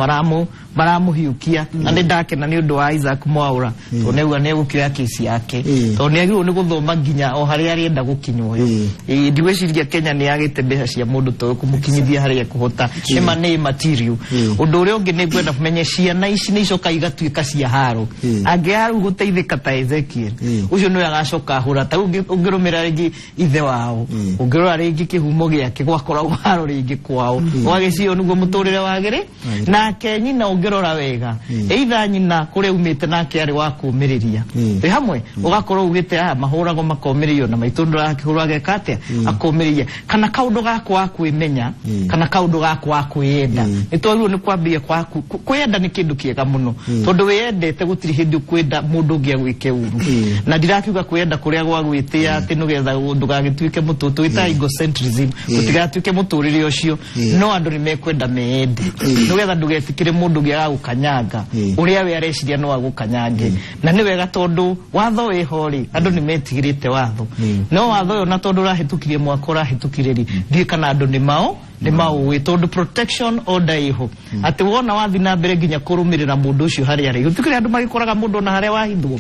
maramũhiũkia, na nĩ ndakena nĩ ũndũ wa Isaac Mwaura, tondũ nĩauga nĩ egũkĩoya kesi yake, tondũ nĩ agĩrĩirwo nĩ gũthoma nginya o harĩa arenda gũkinya ũyũ. Ndigwĩciria Kenya nĩ yagĩte mbeca cia mũndũ ta ũyũ kũmũkinyithia harĩa ekũhota, nĩ ma nĩ material. Ũndũ ũrĩa ũngĩ nĩ ngwenda menye ciana ici nĩ icoka igatuĩka cia haro, angĩaga rĩu gũteithĩka ta Ezekiel ũcio nĩwe agacoka ahũra. Ta rĩu ũngĩrũmĩrĩra rĩngĩ ithe wao, ũngĩrora rĩngĩ kĩhumo gĩake gwakoragwo haro rĩngĩ kwao, ũgagĩcirio nĩguo mũtũrĩre wagĩrĩ nake nyina. Ũngĩrora wega, either nyina kũrĩa umĩte nake arĩ wa kũmĩrĩria twĩ hamwe, ũgakorwo ugĩte aya mahũragwo makomĩrĩrio na maitũ ndũrakĩhũrwo ageka atĩa akomĩrĩria, kana kaũndũ gakwa wa kwĩmenya, kana kaũndũ gakwa wa kwĩyenda. Nĩ twagĩrĩirwo nĩ kwambia kwa kwĩyenda nĩ kĩndũ kĩega mũno, tondũ wĩyendete gũtirĩ hĩndĩ ũkwenda mũndũ ũngĩ agwĩke ũru. Na ndirakiuga kwĩyenda kũrĩa gwa gwĩtĩa atĩ nĩgetha ndũgagĩtuĩke mũtũ twĩtaga egocentrism, gũtigatuĩke mũtũrĩre ũcio, no andũ nĩ mekwenda meyende nĩgetha ndũgetĩkĩre mũndũ ũngĩ agagũkanyanga ũrĩa we areciria no agũkanyange. Na nĩ wega tondũ watho wĩho rĩ, andũ nĩ metigĩrĩte watho, no watho ũyũ na tondũ ũrahĩtũkirie mwaka ũrahĩtũkire rĩ, ndiũĩ kana andũ nĩ mao. Nĩ maũĩ tondũ protection order ĩho, atĩ wona wathi na mbere nginya kũrũmĩrĩra mũndũ ũcio harĩa arĩ, gũtikĩrĩ andũ magĩkoraga mũndũ ona harĩa wahithwo,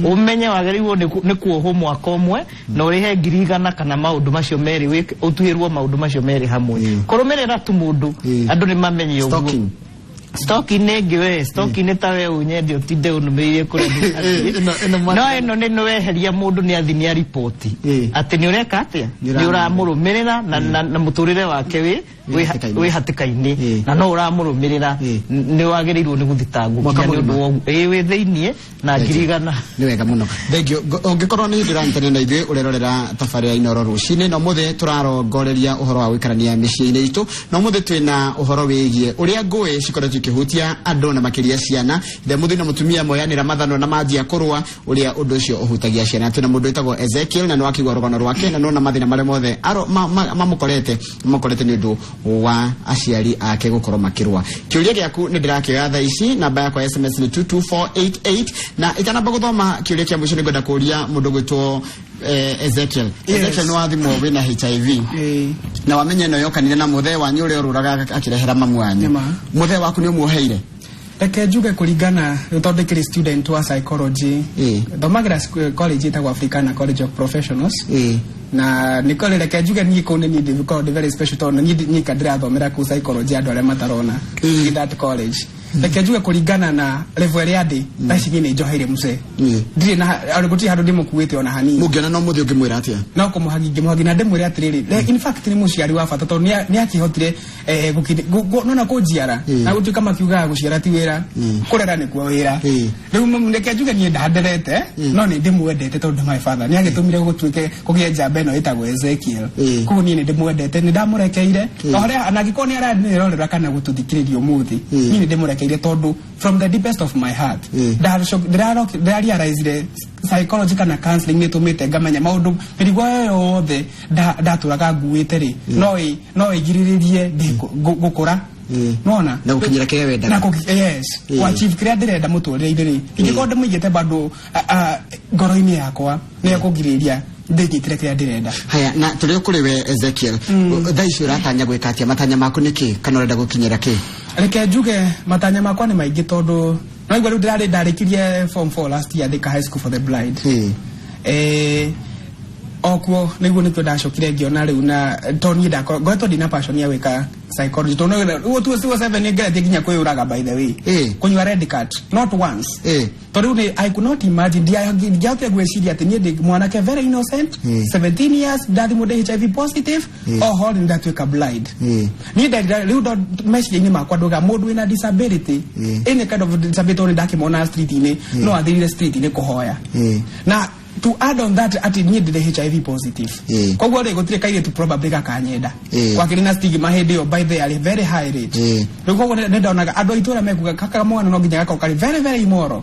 ũmenye wagĩrĩirwo nĩ kuohwo mwaka ũmwe na ũrĩhe 100,000 kana maũndũ macio merĩ, ũtuĩrwo maũndũ macio merĩ hamwe. Kũrũmĩrĩra tu mũndũ, andũ nĩ mamenye ũguo. Stalking. Stalking nĩ ĩngĩ we, stalking nĩ ta we ũnyende ũtinde ũnũmĩrĩire kũrĩa Ĩno no ĩno nĩ nĩweheria mũndũ nĩ athi nĩ aripoti atĩ nĩ ũreka atĩa, Nĩ nĩ ũramũrũmĩrĩra na mũtũrĩre wake wĩ Wĩ hatĩka-inĩ. wĩ hatĩka-inĩ na no ũramũrũmĩrĩra, nĩ wagĩrĩirwo nĩ gũthitangwo Mwaka nginya nĩ ũndũ mũgima. wa ũguo. Ĩĩ, wĩ thĩiniĩ na 100,000. Nĩ wega mũno, thank you. Ũngĩkorwo nĩ hĩndĩ ũranyitanĩra na ithuĩ, ũrerorera tabarĩra Inoro rũcinĩ, na ũmũthĩ tũrarongoreria ũhoro wa gũikarania mĩciĩ-inĩ itũ, na ũmũthĩ twĩna ũhoro wĩgiĩ ũrĩa ngũĩ cikoretwo ikĩhutia andũ na makĩria ciana, the mũthuri na mũtumia moyanĩra mathanwa na manjia kũrũa, ũrĩa ũndũ ũcio ũhutagia ciana. Twĩna mũndũ wĩtagwo Ezekiel, na nĩ wakĩigua rũgano rwake na nona mathĩna marĩa mothe mamũkorete nĩ ũndũ wa aciari ake gũkorwo makĩrũa. Kĩũria gĩaku nĩ ndĩrakĩoya thaa ici, namba yakwa ya SMS nĩ 22488, na itanamba gũthoma kĩũria kĩa mũico, nĩ ngwenda kũũria mũndũ gwĩtwo Ezekiel. Yes. Ezekiel, nĩ wathimwo wĩna HIV Ĩĩ. na wamenya ĩno yokanire na mũthee wanyu ũrĩa ũrũraga akĩrehera mamu wanyu. Nĩma. Mũthee waku nĩ ũmuoheire? Reke njuge, kũringana rĩu tondũ ndĩkĩrĩ student wa psychology, thomagĩra college ĩtagwo Africana College of Professionals, na nĩ kũrĩ, reke njuge niĩ kũu nĩ niĩ ndĩkoragwo ndĩ very special tondũ niĩ nyika ndĩrathomera kũu psychology, andũ arĩa matarona in that college. Reke njuge, kũringana na level ĩrĩa ndĩ thaa ici, niĩ nĩ njoheire mũcee. Ndirĩ na ona gũtirĩ handũ ndĩmũkuĩte ona hanini. Mũngĩona no mũthĩ, ũngĩmwĩra atĩa? No kũmũhagi, ngĩmũhagi na ndĩmwĩre atĩrĩrĩ, in fact nĩ mũciari wa bata tondũ nĩ akĩhotire nona kũnjiara na gũtuĩka makiugaga gũciara ti wĩra, kũrera nĩkuo wĩra. Rĩu reke njuge niĩ ndanderete, no nĩ ndĩmwendete tondũ my father nĩ agĩtũmire gũtuĩke kũgĩe njamba ĩno ĩtagwo Ezekiel. Koguo niĩ nĩ ndĩmwendete, nĩ ndamũrekeire o harĩa na angĩkorwo nĩ aranĩrorera kana gũtũthikĩrĩria ũmũthĩ, niĩ nĩ ndĩmũrekeire tondũ from the deepest of my heart ndĩrarealizire psychology kana counseling nĩ ĩtũmĩte ngamenya maũndũ mĩrigo ĩyo yothe ndatũraga nguĩte rĩ, no ĩgirĩrĩrie gũkũra. Nona Na gũkinyĩra kĩrĩa wendaga. Na yes, achieve kĩrĩa ndĩrenda mũtũrĩre-inĩ rĩ, ingĩkorwo ndĩmũigĩte bado ngoro-inĩ yakwa, nĩ ekũngirĩrĩria ndĩnyitĩre kĩrĩa ndĩrenda. Haya, na tũrĩ o kũrĩ we Ezekiel, thaa ici ũratanya gwĩka atĩa? Matanya maku nĩ kĩ, kana ũrenda gũkinyĩra kĩ? Reke njuge matanya makwa nĩ maingĩ tondũ naigua rĩu ndĩrarĩ ndarĩkirie form 4 last year Thika High School for the Blind. Okuo nĩguo nĩkĩo ndacokire ngĩona rĩu na tondũ niĩ ngoretwo ndina passion ya gwĩka psychology, tondũ rĩu 207 nĩ ngeretie nginya kwĩyũraga, by the way, kũnyua red cat, not once, tondũ rĩu nĩ I could not imagine, ndiahotire gwĩciria atĩ niĩ ndĩ mwanake very innocent, 17 years, ndathimwo ndĩ HIV positive, oho nĩ ndatuĩka blind. Niĩ rĩu meciria-inĩ makwa nduga mũndũ wĩna disability, any kind of disability, nĩ ndakĩmona street-inĩ, no athirire street-inĩ kũhoya. Na to add on that, ati niĩ ndĩrĩ HIV positive, koguo rĩ gũtirĩ kairĩtu probably gakanyenda. Gwakĩrĩ na stigma hĩndĩ ĩyo, by the arĩ very high rate. Rĩu koguo nĩ ndonaga andũ a itũra mekuga kaka mwana no nginya gakorwo karĩ very very immoral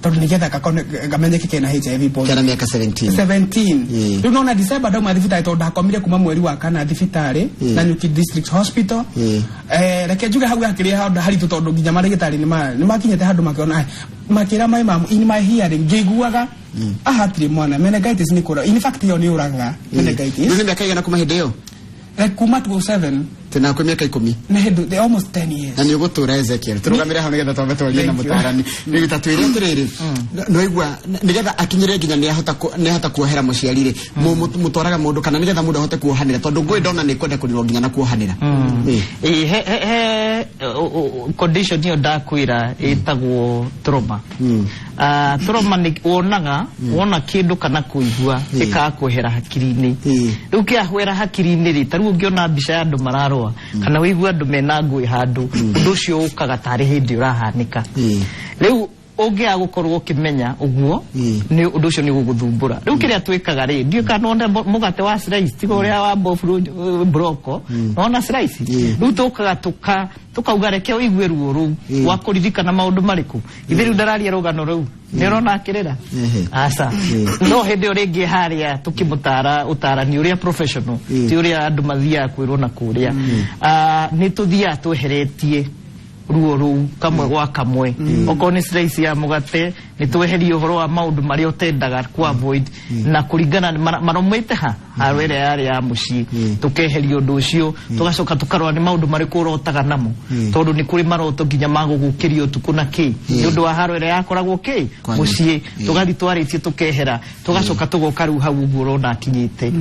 tondũ nĩgetha gakone gamenyeke kena HIV positive. Kena mĩaka 17. 17. Rĩu nona December ndauma thibitarĩ tondũ ndakomire kuma mweri wa kana thibitarĩ Nanyuki District Hospital. Reke njuge hau hakĩrĩ handũ haritũ tondũ nginya marĩgĩtarĩ nĩ makinyĩte handũ makĩona, "Ai," makĩra my mom in my hearing, ngĩiguaga hatirĩ mwana, meningitis nĩ kũra, in fact ĩyo nĩ ũragaga meningitis. Rĩu nĩ mĩaka igana kuma hĩndĩ ĩyo? Like kuma 2007. Twĩna kwĩ mĩaka 10. Nĩ hĩndĩ almost 10 years. Na nĩ ũgũtũra, Ezekiel, tũrũgamĩre hau nĩgetha twambe twarie na Thank you. mũtarani nĩ ta twĩre atĩrĩrĩ, nĩwaigua nĩgetha akinyĩre nginya nĩahota kuohera mũciari rĩ, mũtwaraga mũndũ kana nĩgetha mũndũ ahote kuohanĩra, tondũ ngũĩ ndona nĩ kwenda kũrirwo nginya na kuohanĩra. Ĩ, he condition ĩyo ndakwĩra ĩtagwo trauma. Trauma nĩ wonaga wona kĩndũ kana kũigua ĩkaga kwehera hakiri-inĩ. Rĩu kĩahwera hakiri-inĩ rĩ, ta rĩu ũngĩona mbica ya andũ mararũa kana wĩigue andũ mena ngũĩ handũ, ũndũ ũcio ũkaga tarĩ hĩndĩ ũrahanĩka. Rĩu ũngĩaga gũkorwo ũkĩmenya ũguo, nĩ ũndũ ũcio nĩ ũgũgũthumbũra. Rĩu kĩrĩa twĩkaga rĩ, ndiũĩ kana wone mũgate wa slice, tiga ũrĩa wa bofu broko, nona slice. Rĩu tũkaga tũkauga reke ũigue ruo rũu wa kũririkana maũndũ marĩkũ. Ithe rĩu ndararia rũgano rũu, nĩ ũrona akĩrĩra? Aca, no hĩndĩ ĩyo rĩngĩ harĩa tũkĩmũtara ũtarani ũrĩa professional, ti ũrĩa andũ mathiaga kwĩrwo na kũrĩa. Nĩ tũthiaga tweheretie Ruo rũu kamwe gwa kamwe, okorwo nĩ slice ya mũgate, nĩ tweherie ũhoro wa maũndũ marĩa ũtendaga ku avoid na kũringana maromĩte ha haro ĩrĩa yarĩ ya mũciĩ, tũkeheria ũndũ ũcio, tũgacoka tũkarora nĩ maũndũ marĩkũ ũrotaga namo, tondũ nĩ kũrĩ maroto nginya ma gũgũkĩria ũtukũ na kĩ nĩ ũndũ wa haro ĩrĩa yakoragwo kĩ Kwanyu. Mũciĩ. Tũgathiĩ twarĩtie, tũkehera, tũgacoka tũgoka rĩu hau ũguo ũrona akinyĩte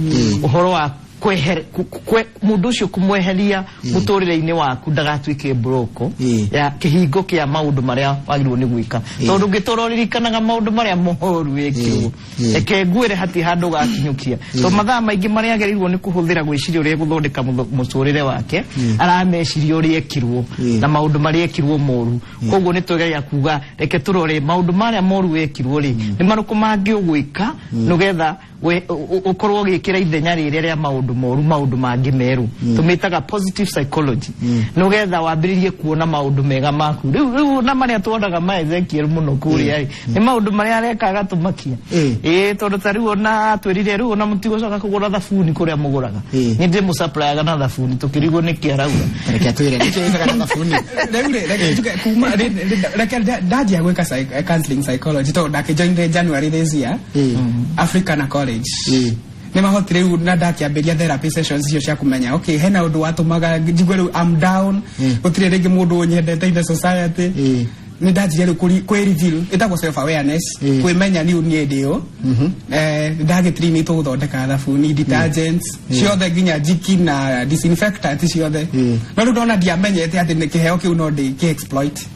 ũhoro wa mũndũ ũcio, kũmweheria mũtũrĩre-inĩ waku ndagatuĩke mburoko ya kĩhingo kĩa maũndũ marĩa wagĩrĩirwo nĩ gwĩka, tondũ ũngĩtũra ũririkanaga maũndũ marĩa moru wĩkirwo, reke ngwĩre hatirĩ handũ ũgakinyũkia, tondũ mathaa maingĩ marĩa agĩrĩirwo nĩ kũhũthĩra gwĩciria ũrĩa egũthondeka mũtũrĩre wake, arameciria ũrĩa ekirwo na maũndũ marĩa ekirwo moru. Koguo nĩ twegeragia kuga reke tũrore maũndũ marĩa moru wekirwo rĩ, nĩ marĩkũ mangĩ ũgwĩka nĩgetha ũkorwo ũgĩkĩra ithenya rĩrĩa rĩa maũndũ moru maũndũ mangĩ merũ, tũmĩtaga positive psychology, nĩgetha wambĩrĩrie kuona maũndũ mega maku rĩu na marĩa tuonaga ma Ezekiel mũno kũrĩa ĩ, nĩ maũndũ marĩa areka agatũmakia. Ĩĩ, tondũ ta rĩu ona atwĩrire rĩu ona mũtigũcoka kũgũra thabuni kũrĩa mũgũraga. Nĩ ndĩmũsupplyaga na thabuni, tũkĩrigwo nĩkĩ arauga. Reke atwĩre nĩkĩ wĩkaga na thabuni. Rĩu rĩ, reke njuge kuma reke ndanjia gwĩka counseling psychology, tondũ ndakĩjoinire January this year Africana College. Nĩ mahotire rĩu na ndakĩambĩria therapy sessions icio cia kũmenya, okay, hena ũndũ watũmaga njigue rĩu I'm down, gũtirĩ rĩngĩ mũndũ ũnyendete in the society. Nĩ ndanjirie rĩu kwĩ reveal, ĩtagwo self awareness, kwĩmenya niĩ niĩ ndĩ ũ. Ndagĩtirini tũgũthondeka thabuni, detergents ciothe, nginya jiki na disinfectant ciothe. No rĩu ndona ndiamenyete atĩ nĩ kĩheo kĩu no ndĩ exploit,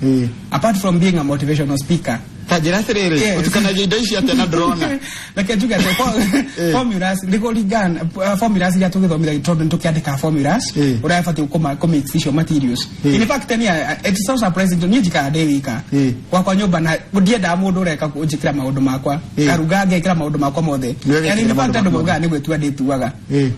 apart from being a motivational speaker. Ta njĩra atĩrĩrĩ, ũtukanagia indo ici atĩa na ndũrona? Reke njuge atĩ formulas nĩ kũringana formulas iria tũgĩthomithia, tondũ nĩ tũkĩandĩka formulas ũrĩa batiĩ kũmix icio materials. In fact, ni it's so surprising, niĩ njikaraga ndĩ wika gwakwa nyũmba na ndiendaga mũndũ ũreka kũnjĩkĩra maũndũ makwa, ngaruga, ngekĩra maũndũ makwa mothe. Nĩwe wekĩra Yani, in fact, maũndũ andũ maku. maugaga nĩ gwĩtua ndĩtuaga,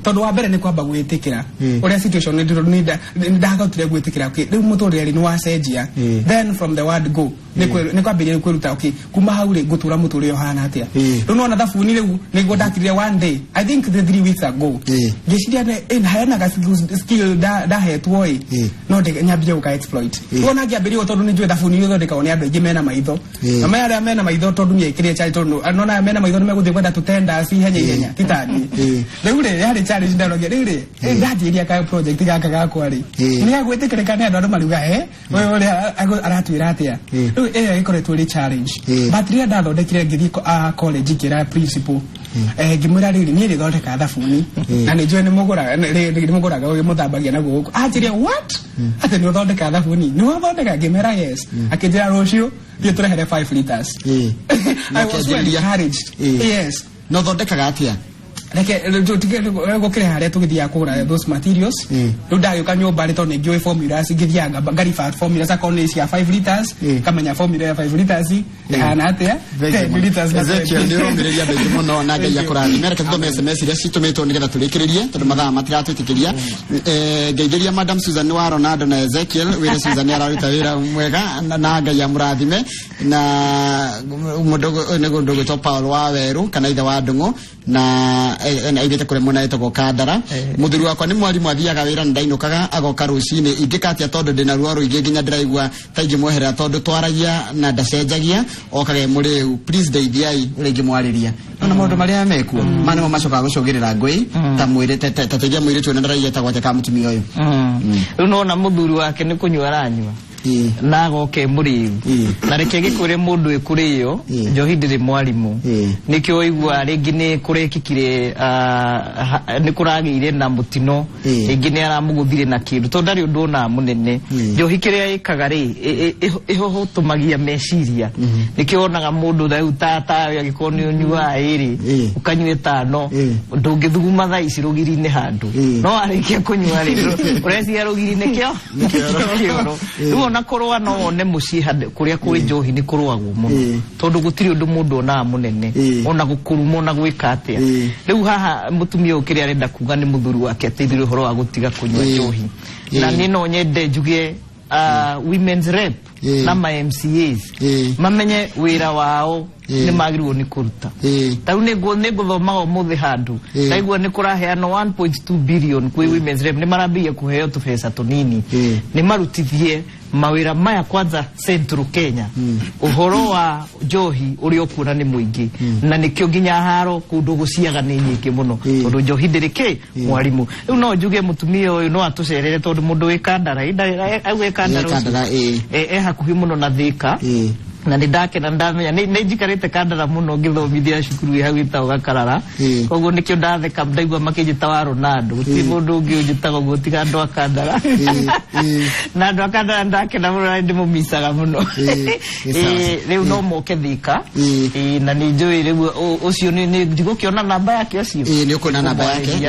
tondũ wa mbere nĩ kwamba gwĩtĩkĩra ũrĩa situation nĩ ndahotire gwĩtĩkĩra, okay, rĩu mũtũrĩre rĩ nĩ wacenjia. Then from the word go nĩ kwambĩrĩria kwĩruta, okay, kuma hau rĩ, ngũtũra mũtũrĩre ũhana atĩa? Rĩu nona thabuni rĩu nĩguo ndakirire one day, I think the 3 weeks ago, ngĩciria hena ga skill ndahetwo ĩ, no nyambie gũka exploit. Rĩu ona ngĩambĩrĩria, tondũ nĩ njũĩ thabuni ũthondekagwo nĩ andũ aingĩ mena maitho, na maya arĩa mena maitho, tondũ nĩekĩrire challenge, tondũ nona mena maitho nĩ megũthiĩ kwenda tũtenders ihenya ihenya, ti taniĩ. Rĩu rĩ, yarĩ challenge ndarogia rĩu rĩ, ndanjĩria ka project gaka gakwa rĩ, nĩ gagwĩtĩkĩrĩka nĩ andũ, andũ mariuga he ũyũ ũrĩa aratwĩra atĩa. Rĩu ĩyo ĩkoretwo ĩrĩ challenge, but rĩrĩa ndathondekire, ngĩthiĩ college, ngĩra principal, ngĩmwĩra rĩrĩ, niĩ rĩthondeka thabuni na nĩ njũĩ nĩ mũgũraga, nĩ mũgũraga ũyũ mũthambagia naguo gũkũ. Anjĩria, "What? Atĩ nĩ ũthondeka thabuni? Nĩ wathondeka?" Ngĩmera yes. Akĩnjĩra, "Rũciũ thiĩ tũrehere 5 liters." I was well Makĩanjĩrĩria. encouraged. Yes. Na ũthondekaga atĩa? Reke gũkĩrĩ harĩa tũgĩthiaga kũgũra those materials. Rĩu ndagĩũka nyũmba rĩ, tondũ nĩ ngĩũĩ formulas, ngĩthiaga ngariba formulas, akorwo nĩ cia 5 liters, ngamenya formula ya 5 liters ĩhana atĩa, 10 liters na Ezekiel, 20. nĩ ũromĩrĩria andũ aingĩ mũno na Ngai akũrathime. Reke tũthome SMS iria citũmĩtwo nĩgetha tũrĩkĩrĩrie, tondũ mathaa matiratwĩtĩkĩria. Ngeithĩria Madam Susan wa Ronaldo na Ezekiel, wĩre Susan nĩ araruta wĩra mwega na Ngai amũrathime. Na mũndũ nĩ mũndũ ũgwĩtwo Paul wa Weru kana ithe wa Ndung'u na aigĩte kũrĩa mwena ĩtagwo Kandara. Mũthuri wakwa nĩ mwarimũ, athiaga wĩra na ndainũkaga, agoka rũcinĩ. Ingĩka atĩa tondũ ndĩna ruo rũingĩ nginya ndĩraigua ta ingĩmweherera, tondũ twaragia na ndacenjagia, okaga e mũrĩu. Please ndeithiai ũrĩa ingĩmwarĩria. Nona maũndũ marĩa mekuo ma nĩmo macokaga gũcũngĩrĩra ngũi ta mwĩrĩ ta teithia mũirĩtu ũyũ na ndaraigua etagwo atĩa ka mũtumia ũyũ. Rĩu nona mũthuri wake nĩ kũnyua aranyua na agoka e mũrĩu. Na reke gĩkwĩre, mũndũ ĩkũrĩo njohi ndĩrĩ mwarimũ. Nĩkĩo waigua rĩngĩ nĩ kũrekĩkire, nĩ kũragĩire na mũtino, rĩngĩ nĩ aramũgũthire na kĩndũ, tondũ ndarĩ ũndũ ona mũnene. Njohi kĩrĩa ĩkaga rĩ, ĩhohotomagia meciria. Nĩkĩo wonaga mũndũ rĩu ta angĩkorwo nĩ ũnyuaga ĩrĩ, ũkanyua ĩtano, ndũngĩthuguma thaa ici rũgiri-inĩ handũ. No warĩkia kũnyua rĩ, ũreciria rũgiri nĩkĩo kĩoro. Rĩu ona kũrũa no wone mũciĩ kũrĩa kũrĩ njohi nĩ kũrũagwo mũno, tondũ gũtirĩ ũndũ mũndũ onaga mũnene, ona gũkũruma, ona gwĩka atĩa. Rĩu haha mũtumia ũyũ kĩrĩa arenda kuga nĩ mũthuri wake ateithĩrĩrie ũhoro wa gũtiga kũnyua njohi. Na niĩ no nyende njuge, women's rep. na ma MCAs mamenye wĩra wao nĩ magĩrĩirwo nĩ kũruta. Ta rĩu nĩ ngũthomaga ũmũthĩ handũ ndaigua nĩ kũraheanwo 1.2 billion kwĩ women's rep, nĩ marambĩrĩria kũheo tũbeca tũnini, nĩ marutithie mawĩra maya kwanza Central Kenya. Ũhoro wa njohi ũrĩa ũkuona nĩ mũingĩ, na nĩkĩo nginya haro kũndũ gũciaga nĩ nyingĩ mũno, tondũ njohi ndĩrĩ kĩ mwarimũ. Rĩu no njuge mũtumia ũyũ no atũcerere, tondũ mũndũ wĩ Kandara au wĩ Kandara Ĩ, Kandara, ũcio, e hakuhĩ mũno na Thĩka. Na nĩ ndakena ndamenya nĩ njikarĩte Kandara mũno ngĩthomithia cukuru ĩ hau ĩtagwo Gakarara. Koguo nĩkĩo ndatheka ndaigua makĩnjĩta wa Ronaldo. Gũtirĩ mũndũ ũngĩ ũnjĩtaga ũguo tiga andũ a Kandara. Na andũ a Kandara ndakena mũno na ndĩmũmicaga mũno. Ĩ, sawa. Rĩu no moke Thĩka. Na nĩ njũĩ rĩu ũcio nĩ ndigũkĩona namba yake ũcio. Ĩ, nĩ ũkuona namba yake,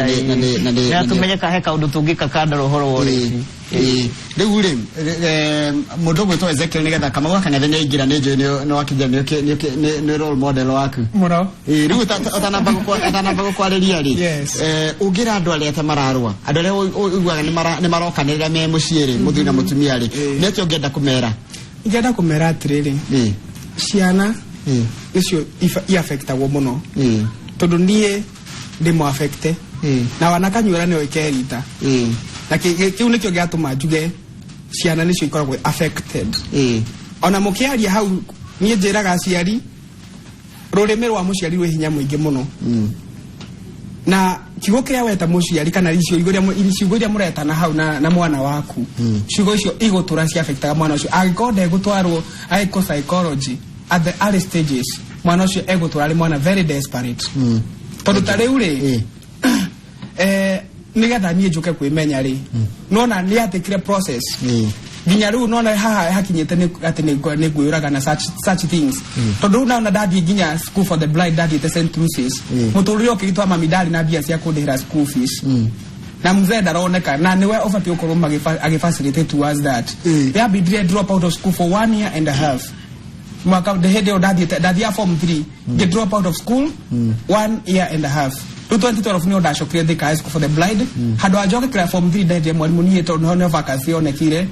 na na tũmenye ka he kaũndũ tũngĩka Kandara ũhoro wa ũrĩmi. Ĩ, rĩu rĩ mũndũ ũgwĩtwo Ezekiel, nĩgetha Kamau Kang'ethe nĩ aingĩra, nĩ njũĩ nĩ wakinya nĩ role model waku. Mũno. Ĩ, rĩu ũtanamba gũkwarĩria rĩ, ũngĩra andũ arĩa ta mararũa, andũ arĩa ũiguaga nĩ marokanĩrĩra me mũciĩ rĩ, mũthuri na mũtumia rĩ, nĩ atĩa ũngĩenda kũmera? Ingĩenda kũmera atĩrĩrĩ, ciana nĩcio iaffectagwo mũno, tondũ niĩ ndĩ affecte na wanakanyuĩra nĩyo ĩkerita, na kĩu nĩkĩo gĩatũma njuge ciana nĩcio ikoragwo affected. Ona mũkĩaria hau, niĩ njĩraga aciari rũrĩmĩ rwa mũciari rwĩ hinya mũingĩ mũno, na kiugo kĩrĩa weta mũciari kana ciugo iria mũretana hau na mwana waku, ciugo icio igũtũra ciaffectaga mwana ũcio. Angĩkorwo ndegũtwarwo agĩkwo psychology at the early stages, mwana ũcio egũtũra arĩ mwana very desperate, tondũ ta rĩu rĩ, nĩgetha niĩ njũke kwĩmenya rĩ, nona nĩ atĩkire process nginya rĩu nona haha hakinyĩte nĩ atĩ nĩ ngwĩyũraga na such things, tondũ rĩu naona ndathiĩ nginya school for the blind, ndathiĩte St. Lucy's, mũtũrĩre ũkĩritwa, mami ndarĩ na mbia cia kũndĩhĩra school fees, na mzee ndaroneka na niwe ũbatiĩ gũkorwo agĩfacilitate towards that. Yambindire drop out of school for one year and a half. Mwaka hĩndĩ ĩyo ndathiĩte ndathiaga form 3, ngĩ drop out of school one year and a half. Rĩu 2012 nĩo ndacokire Thika High School for the Blind. Handũ ha njoke kĩra form 3, ndendire mwarimũ niĩ tondũ nĩho nĩho vacancy yonekire,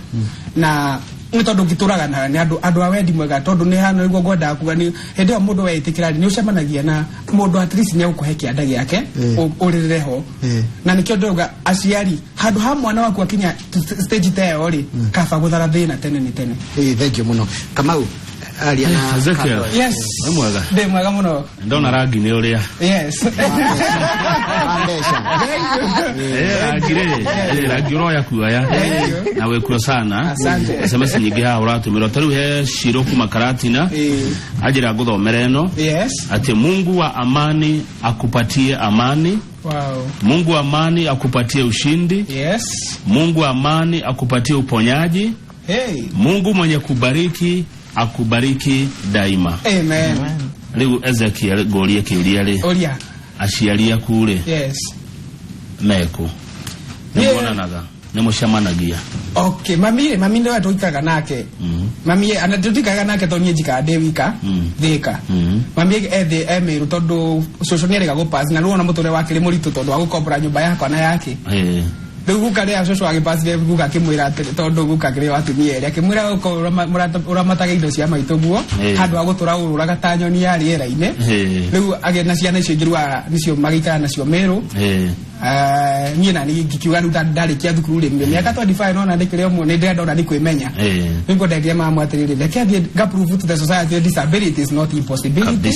na nĩ tondũ ngĩtũraga na nĩ andũ a wendi mwega, tondũ nĩ hana nĩguo ngwendaga kuga nĩ hĩndĩ ĩyo mũndũ weĩtĩkĩra rĩ, nĩ ũcemanagia na mũndũ at least nĩ egũkũhe kĩanda gĩake ũrĩrĩre ho. Na nĩkĩo ndĩrauga aciari, handũ ha mwana waku akinya stage ta ĩyo rĩ, kaba gũthara thĩna tene nĩ tene. Ĩ, thank you mũno Kamau, aria na Ezekiel. Kando. Yes. Wĩ mwega? Ndĩ mwega mũno. Ndona rangi nĩ ũrĩa Yes. Wa mbeca. Rangi rĩ, rangi ũroya kuoya na wĩkuo sana. Asante. SMS nyingĩ haha ũratũmĩrwo, ta rĩu he Shiro kuma Karatina, anjĩra ngũthomere ĩno, atĩ Mungu wa amani akupatie amani. Mungu wa amani akupatie ushindi. Mungu wa amani akupatie uponyaji. Mungu mwenye kubariki akubariki daima. Amen. Rĩu Ezekiel, ngũrie kĩũria rĩ, Ũria. Aciari aku rĩ, mekũ nĩ muonanaga, nĩ mũcemanagia? Okay, mami rĩ, mami nĩwe tũikaraga nake. Mami ana tũtikaraga nake tondũ niĩ njikaraga ndĩ wika Thĩka. Mami ethĩ e Mĩrũ, tondũ cũcũ nĩ erĩga gũpass, na rĩu ona mũtũrĩre wake rĩ mũritũ tondũ wa gũkombora nyũmba yakwa na yake. Rĩu guka rĩrĩa cũcũ agĩpacire, guka akĩmwĩra atĩrĩ, tondũ guka kĩrĩ wa atumia erĩ, akĩmwĩra ũkorwo ũramatage indo cia maitũ guo handũ ha gũtũra ũrũraga ta nyoni ya rĩera-inĩ. Rĩu agĩ na ciana icio ingĩ rĩu nĩcio magĩikara nacio Mĩrũ. Niĩ na niĩ ngikiuga rĩu ndarĩkia thukuru rĩ, mĩaka 25 nona ndĩkĩrĩ o nĩ ndĩrenda ona nĩ kwĩmenya. Nĩguo ndendia mamu atĩrĩrĩ, reke thiĩ ngaprove to the society disability is not impossibility.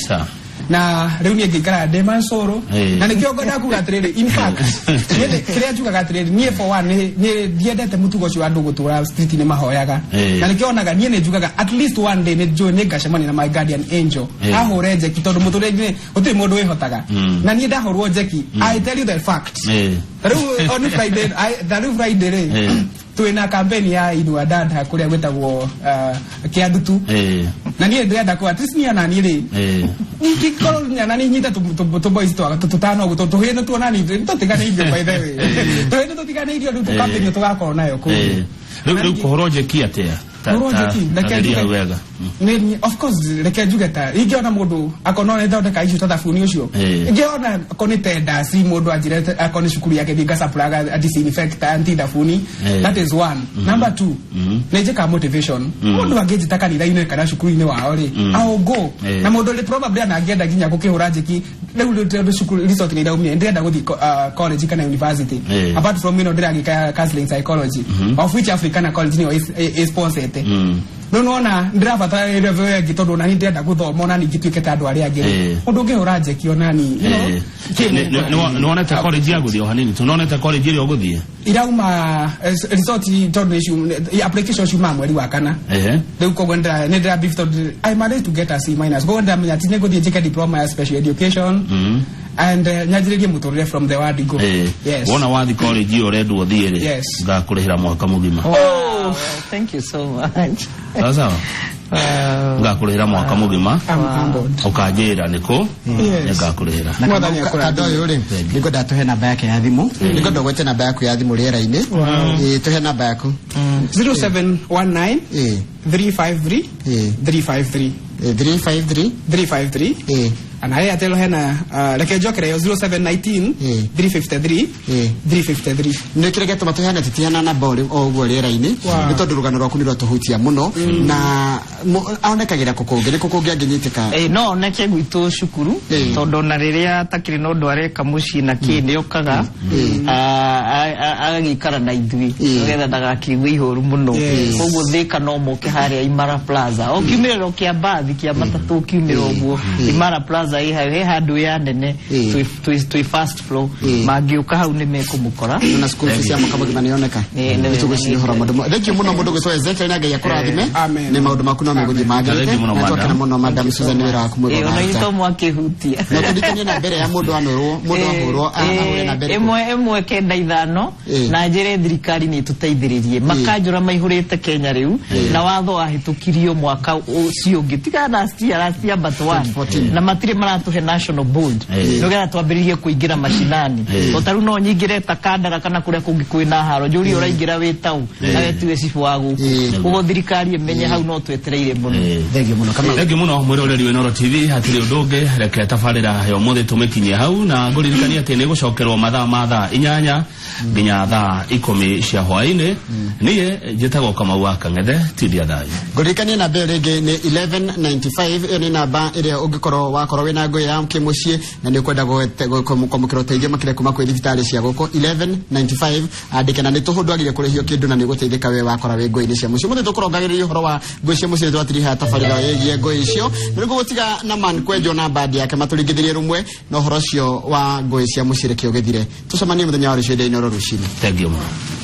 Na rĩu niĩ ngĩikara ndĩ mancũrũ, na nĩkĩo ngwenda kuga atĩrĩrĩ, in fact niĩ kĩrĩa njugaga atĩrĩrĩ, niĩ for one nĩ ndiendete mũtugo ũcio wa andũ gũtũra street-inĩ mahoyaga. Na nĩkĩo onaga niĩ nĩ njugaga at least one day nĩ njũĩ nĩ ngacemania na my guardian angel ahũre njeki, tondũ mũtũrĩre-inĩ gũtirĩ mũndũ wĩhotaga. Na niĩ ndahũrwo njeki, I tell you the fact, rĩu on Friday, ta rĩu Friday rĩ, twĩna campaign ya Inua Dada kũrĩa gwĩtagwo Kĩandutu, na niĩ ndĩrenda kũ at least niĩ ona niĩ rĩ, ingĩkorwo na nĩ nyite tũ boys twa tũtano ũguo, tũhĩĩ nĩ tuonani tũtiganĩirio, by the way, tũhĩĩ nĩ tũtiganĩirio, rĩu tũ campaign tũgakorwo nayo kũu. Rĩu kũhũrwo njeki atĩa? Ta Reke njuge wega. Nĩ of course reke njuge ta ingĩona mũndũ akorwo no nĩthondeka icio ta thabuni ũcio, ingĩona akorwo nĩ tenders mũndũ anjĩre akorwo nĩ cukuru yake thiĩ ngasupply disinfectant, thabuni. That is one. Number two, nĩ njĩkaga motivation. Mũndũ angĩnjĩta kanitha-inĩ kana cukuru-inĩ wao rĩ, I will go. Na mũndũ rĩ probably anangĩenda nginya gũkĩhũra njeki rĩu tondũ cukuru result nĩ iraumire, ndĩrenda gũthiĩ college kana university. Apart from ĩno ndĩragĩka counseling psychology, of which Africana College nĩyo ĩ sponsorete. Rĩu nĩwona ndĩrabatara level ĩngĩ tondũ onani ndĩrenda gũthoma onani ngĩtuĩke ta andũ arĩa angĩ. Ũndũ ũngĩhũra njeki onani, you know, Nĩwonete college ya gũthiĩ o hanini tu? Nĩwonete college ĩrĩa ũgũthiĩ? Irauma result tondũ nĩ application ciumaga mweri wa kana. Rĩu koguo nĩ ndĩra beef tondũ I managed to get a C minus, koguo ndĩramenya atĩ nĩngũthiĩ njĩke diploma ya special education and nyanjĩrĩrie mũtũrĩre from the word go. Yes. Wona wathi college ĩyo ũrendwo ũthiĩ rĩ, ngakũrĩhĩra mwaka mũgima. Oh, thank you so much. Sawa sawa, ngakũrĩhĩra mwaka mũgima. I'm humbled. Ũkanjĩra nĩkũ nĩngakũrĩhĩra. Na Mwathani kando ũyũ rĩ, nĩngwenda tũhe namba yake ya thimũ, nĩngwenda ũgwete namba yaku ya thimũ rĩera-inĩ. Ĩĩ, tũhe namba yaku. 0719 353 353. 353. 353. Na Airtel hena reke njokere yo 0719 353 353. Nä kä rä gätåma tå heane tũtiheana namba o ũguo rĩera-inĩ, nĩ tondũ rũgano rwaku nĩ rwatũhutia mũno na onekagĩra kũ kũngĩ nĩ kũ kũngĩ angĩnyitĩka? Ĩ, no oneke gwitũ cukuru, tondũ ona rĩrĩa atakĩrĩ na ũndũ areka mũciĩ na kĩ nĩ okaga agagĩikara na ithuĩ nĩgetha ndagakĩigue ihoru mũno. Koguo Thĩka no moke harĩa Imara Plaza o kiumĩrĩro kĩa mbathi kĩa matatũ, kiumĩra ũguo Imara Plaza ĩ hau he handũ ya nene twĩ first floor. Mangĩũka hau nĩ mekũmũkora. Na school fees ya mwaka mũgima nĩ yoneka. Nĩ nĩ tũgwĩciria ũhoro maũndũ thank you mũno mũndũ gwĩtwo Ezekiel, na Ngai akũrathime. Amen. Nĩ maũndũ maku no megũthiĩ magĩrĩte. Thank you mũno, Na twakena madam. mũno, madam Susan, nĩ wĩra waku mwega Ĩ, ona ũraruta. itũ mwakĩhutia. Na tũririkanie na mbere ya mũndũ anũrwo, mũndũ ahũrwo ahũre na mbere. 1 1 9 5. Na njĩre thirikari nĩ ĩtũteithĩrĩrie, makanjũra maihũrĩte Kenya rĩu, na watho wahĩtũkirio mwaka ũcio ũngĩ tiga last year, last year but one. 2014. Na matirĩ maratũhe national board nĩgetha twambĩrĩrie kũingĩra macinani. To tarĩu no nyingĩre ta Kandara kana kũrĩa kũngĩ kwĩna haro, njũrie ũraingĩra wĩ tau na we tiwe cibũ wa gũkũ. Koguo thirikari ĩmenye hau no twetereire mũno. Thank you mũno, Kamau. Thengi mũno mwĩroreri wa Inooro TV. Hatirĩ ũndũ ũngĩ, reke tabarĩra ya ũmũthĩ tũmĩkinyie hau na ngũririkania atĩ nĩ gũcokerwo mathaa ma thaa 8 nginya thaa 10 cia hwaĩ-inĩ. Niĩ njĩtagwo Kamau wa Kang'ethe, tindia thayũ. Ngũririkanie namba ĩyo rĩngĩ nĩ 1195. Ĩyo nĩ namba ĩrĩa ũngĩkorwo wakorwo wĩna ngũĩ ya kĩmũciĩ na nĩ ũkwenda kwamũkĩra ũteithio makĩria kuma kwĩ thibitarĩ cia gũkũ. 1195 andĩke, na nĩ tũhũ, ndwagire kũrĩhio kĩndũ na nĩ ũgũteithĩka we wakora wĩ ngũĩ-inĩ cia mũciĩ. Ũmũthĩ tũkũrongagĩrĩria ũhoro wa ngũĩ cia mũciĩ, twatiriha tabarĩra ĩgiĩ ngũĩ icio, na nĩguo gũtiga na man kwenjwo na bandi yake matũringithĩrie rũmwe na ũhoro ũcio wa ngũĩ cia mũciĩ. Reke ũgĩthire, tũcemanie mũthenya wa rũciũ Inooro rũcinĩ. Thengi mũno.